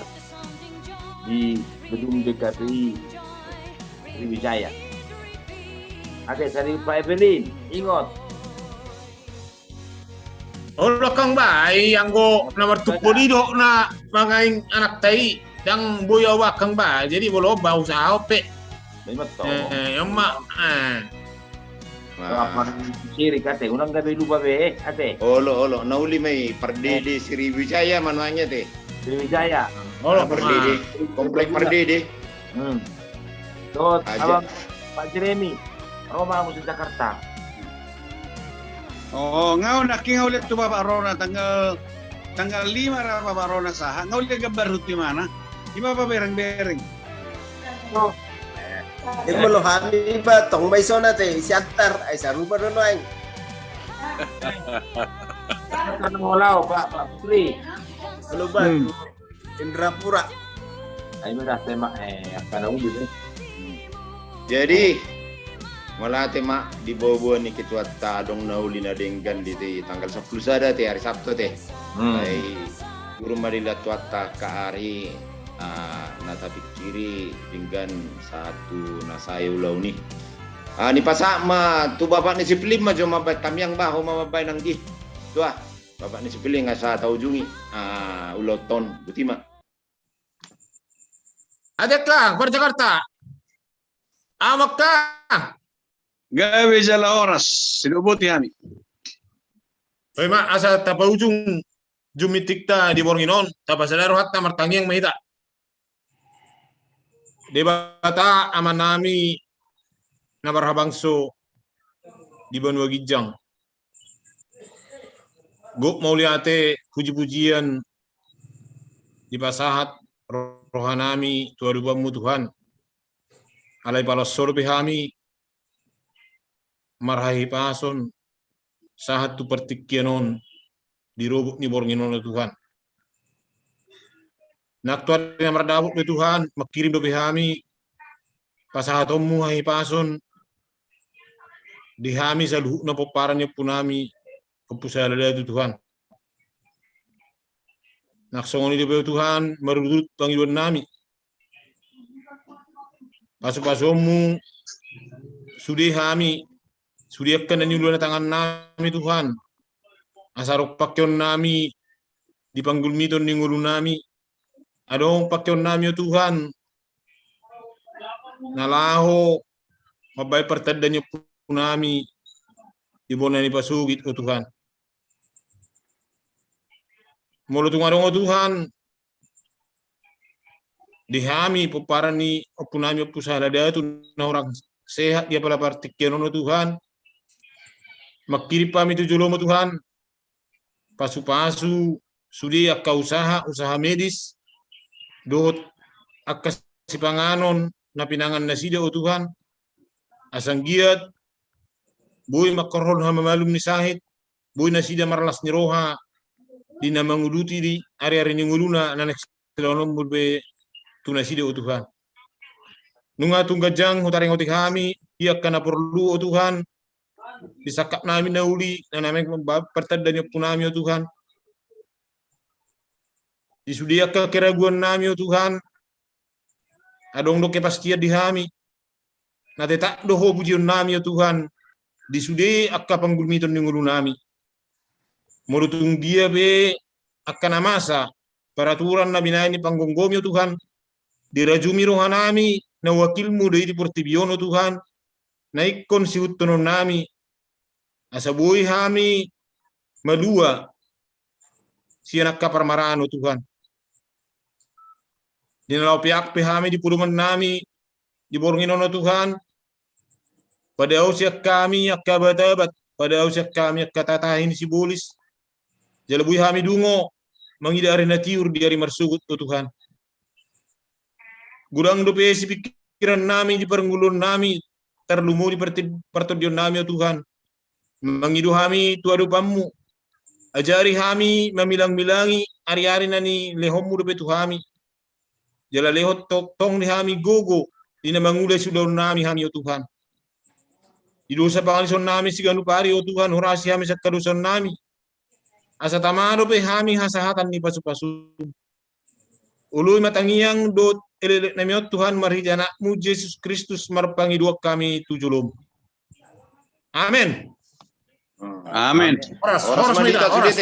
di gedung D K P I Sriwijaya. Ate, sari Pak Evelyn, ingot. Olo kang ba, ai anggo na martumpol i do na mangaing anakta i, dang boi au ba kang ba, jadi molo ba usaha on pe. Ima tong. Eh, ima, eh. Siri ate, unang gabe lupa be ate. Olo, olo, na uli ma i, Pardede Sriwijaya ma nuaeng i ate. Sriwijaya. Olo, Pardede, komplek Pardede. Dohot abang Pak Jeremy, ro ma muse Jakarta. Oh, nga on nangkin nga uliat tu Bapak Rona tanggal, tanggal lima ra Bapak Rona sahat, nga uliat gambar huti mana. Ima pabereng-bereng. Ima lo hami ba tong ma isona te, Siantar, ai sarupa do nuaeng. Siantar na molao Pak, Pak Putri. Halo Bang. Indrapura. Ai ma da tema, eh, apa na uli deh. Jadi mauliate ma di boa-boa ni ketuanta, adong na uli na denggan di te tanggal sampulu sada te ari Sabtu te. Ai guru ma di latuanta ka ari na tapikiri denggan sahat tu na sae ulaon i. Ni pasahat ma tu bapak ni si Plim ma jo mambaen tamiang, bah ho ma mambaen anggi. Tua. Bapak ni si Piling asa taujungi ulaonta on, botima. Adek lah, bar Jakarta. Amak kah? Gabe jala horas, sidok boti hami. Ima asa tapaujung jumitikta di borngin on, tapasada rohanta martangiang ma hita. Debata Amanami na marhabangso di banua ginjang. Gok mauliate puji-pujian dipasahat rohanami tu adopanmu Tuhan. Alai pala so dope hami marhahipason sahat tu partingkian on di robot ni borngin on Tuhan. Nang tu ari na mardapot be Tuhan, mangkirim dope hami pasahatonmu hahipason di hami saluhutna pomparan ni ompunami, Ompu Sahala Datu Tuhan. Nang songon i dope Tuhan, marurut pangidoannami. Pasu-pasuonmu sude hami, sude angka na niula ni tangannami Tuhan. Asa adong pangkeonnami di panggulmiton ni ngolunami. Adong pangkeonnami o Tuhan na laho mambaen partanda ni ompunami di bona ni pasogit o Tuhan. Molo tung adong o Tuhan di hami pomparan ni ompunami Ompu Sahala Datu na hurang sehat di apala partingkian on o Tuhan, mangkirim hami tu jolomu Tuhan pasu-pasu sude angka usaha, usaha medis dohot angka sipanganon na pinangan nasida o Tuhan, asa anggiat boi mangkorhon hamamalum ni sahit, boi nasida marlas ni roha di na manguduti di ari-ari ni ngoluna na naeng silehononmu be tu nasida, o Tuhan. Nunga tung ganjang hutaringoti hami di angka na porlu, o Tuhan, di sangkapnami na uli, na naeng partandaon ni ompunami, o Tuhan. Di sude angka keraguannami, o Tuhan, adong do kepastian di hami. Na tetap do Ho pujionnami, o Tuhan, di sude angka panggulmiton ni ngolunami. Molo tung dia pe angka na masa paraturan na binahen ni panggomgomi, o Tuhan, dirajumi rohanami na wakilmu do i di portibi on, o Tuhan, na ingkon sihuthononnami, asa boi hami malua sian angka parmaraan, o Tuhan. Di na laho peak pe hami di podungannami di borngin on, o Tuhan, padaosi angka hami angka abat-abat, padaosi angka hami angka tatahi ni sibolis, jala boi hami dungo mangida ari na tiur di ari marsogot, o Tuhan. Godang dope sipingkirannami di parngoluonnami, tarlumobi di parti-, partondionnami, o Tuhan. Mangido hami tu adopanmu. Ajari hami mamilang-milangi ari-ari na nilehonmu dope tu hami. Jala lehon tongtong di hami gogo di na mangula siulaonnami hami, o Tuhan. Di dosa pangalisonnami siganup ari, o Tuhan, horasi hami sian hadosaonnami. Asa tama dope hami hasahatan ni pasu-pasu. Oloi ma tangiang dohot elek-eleknami on, Tuhan, marhite Anakmu Jesus Kristus marpangidoan hami tu jolomu. Amen. Amen. Horas, horas, horas ma di hita, horas,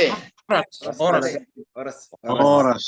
horas. Horas.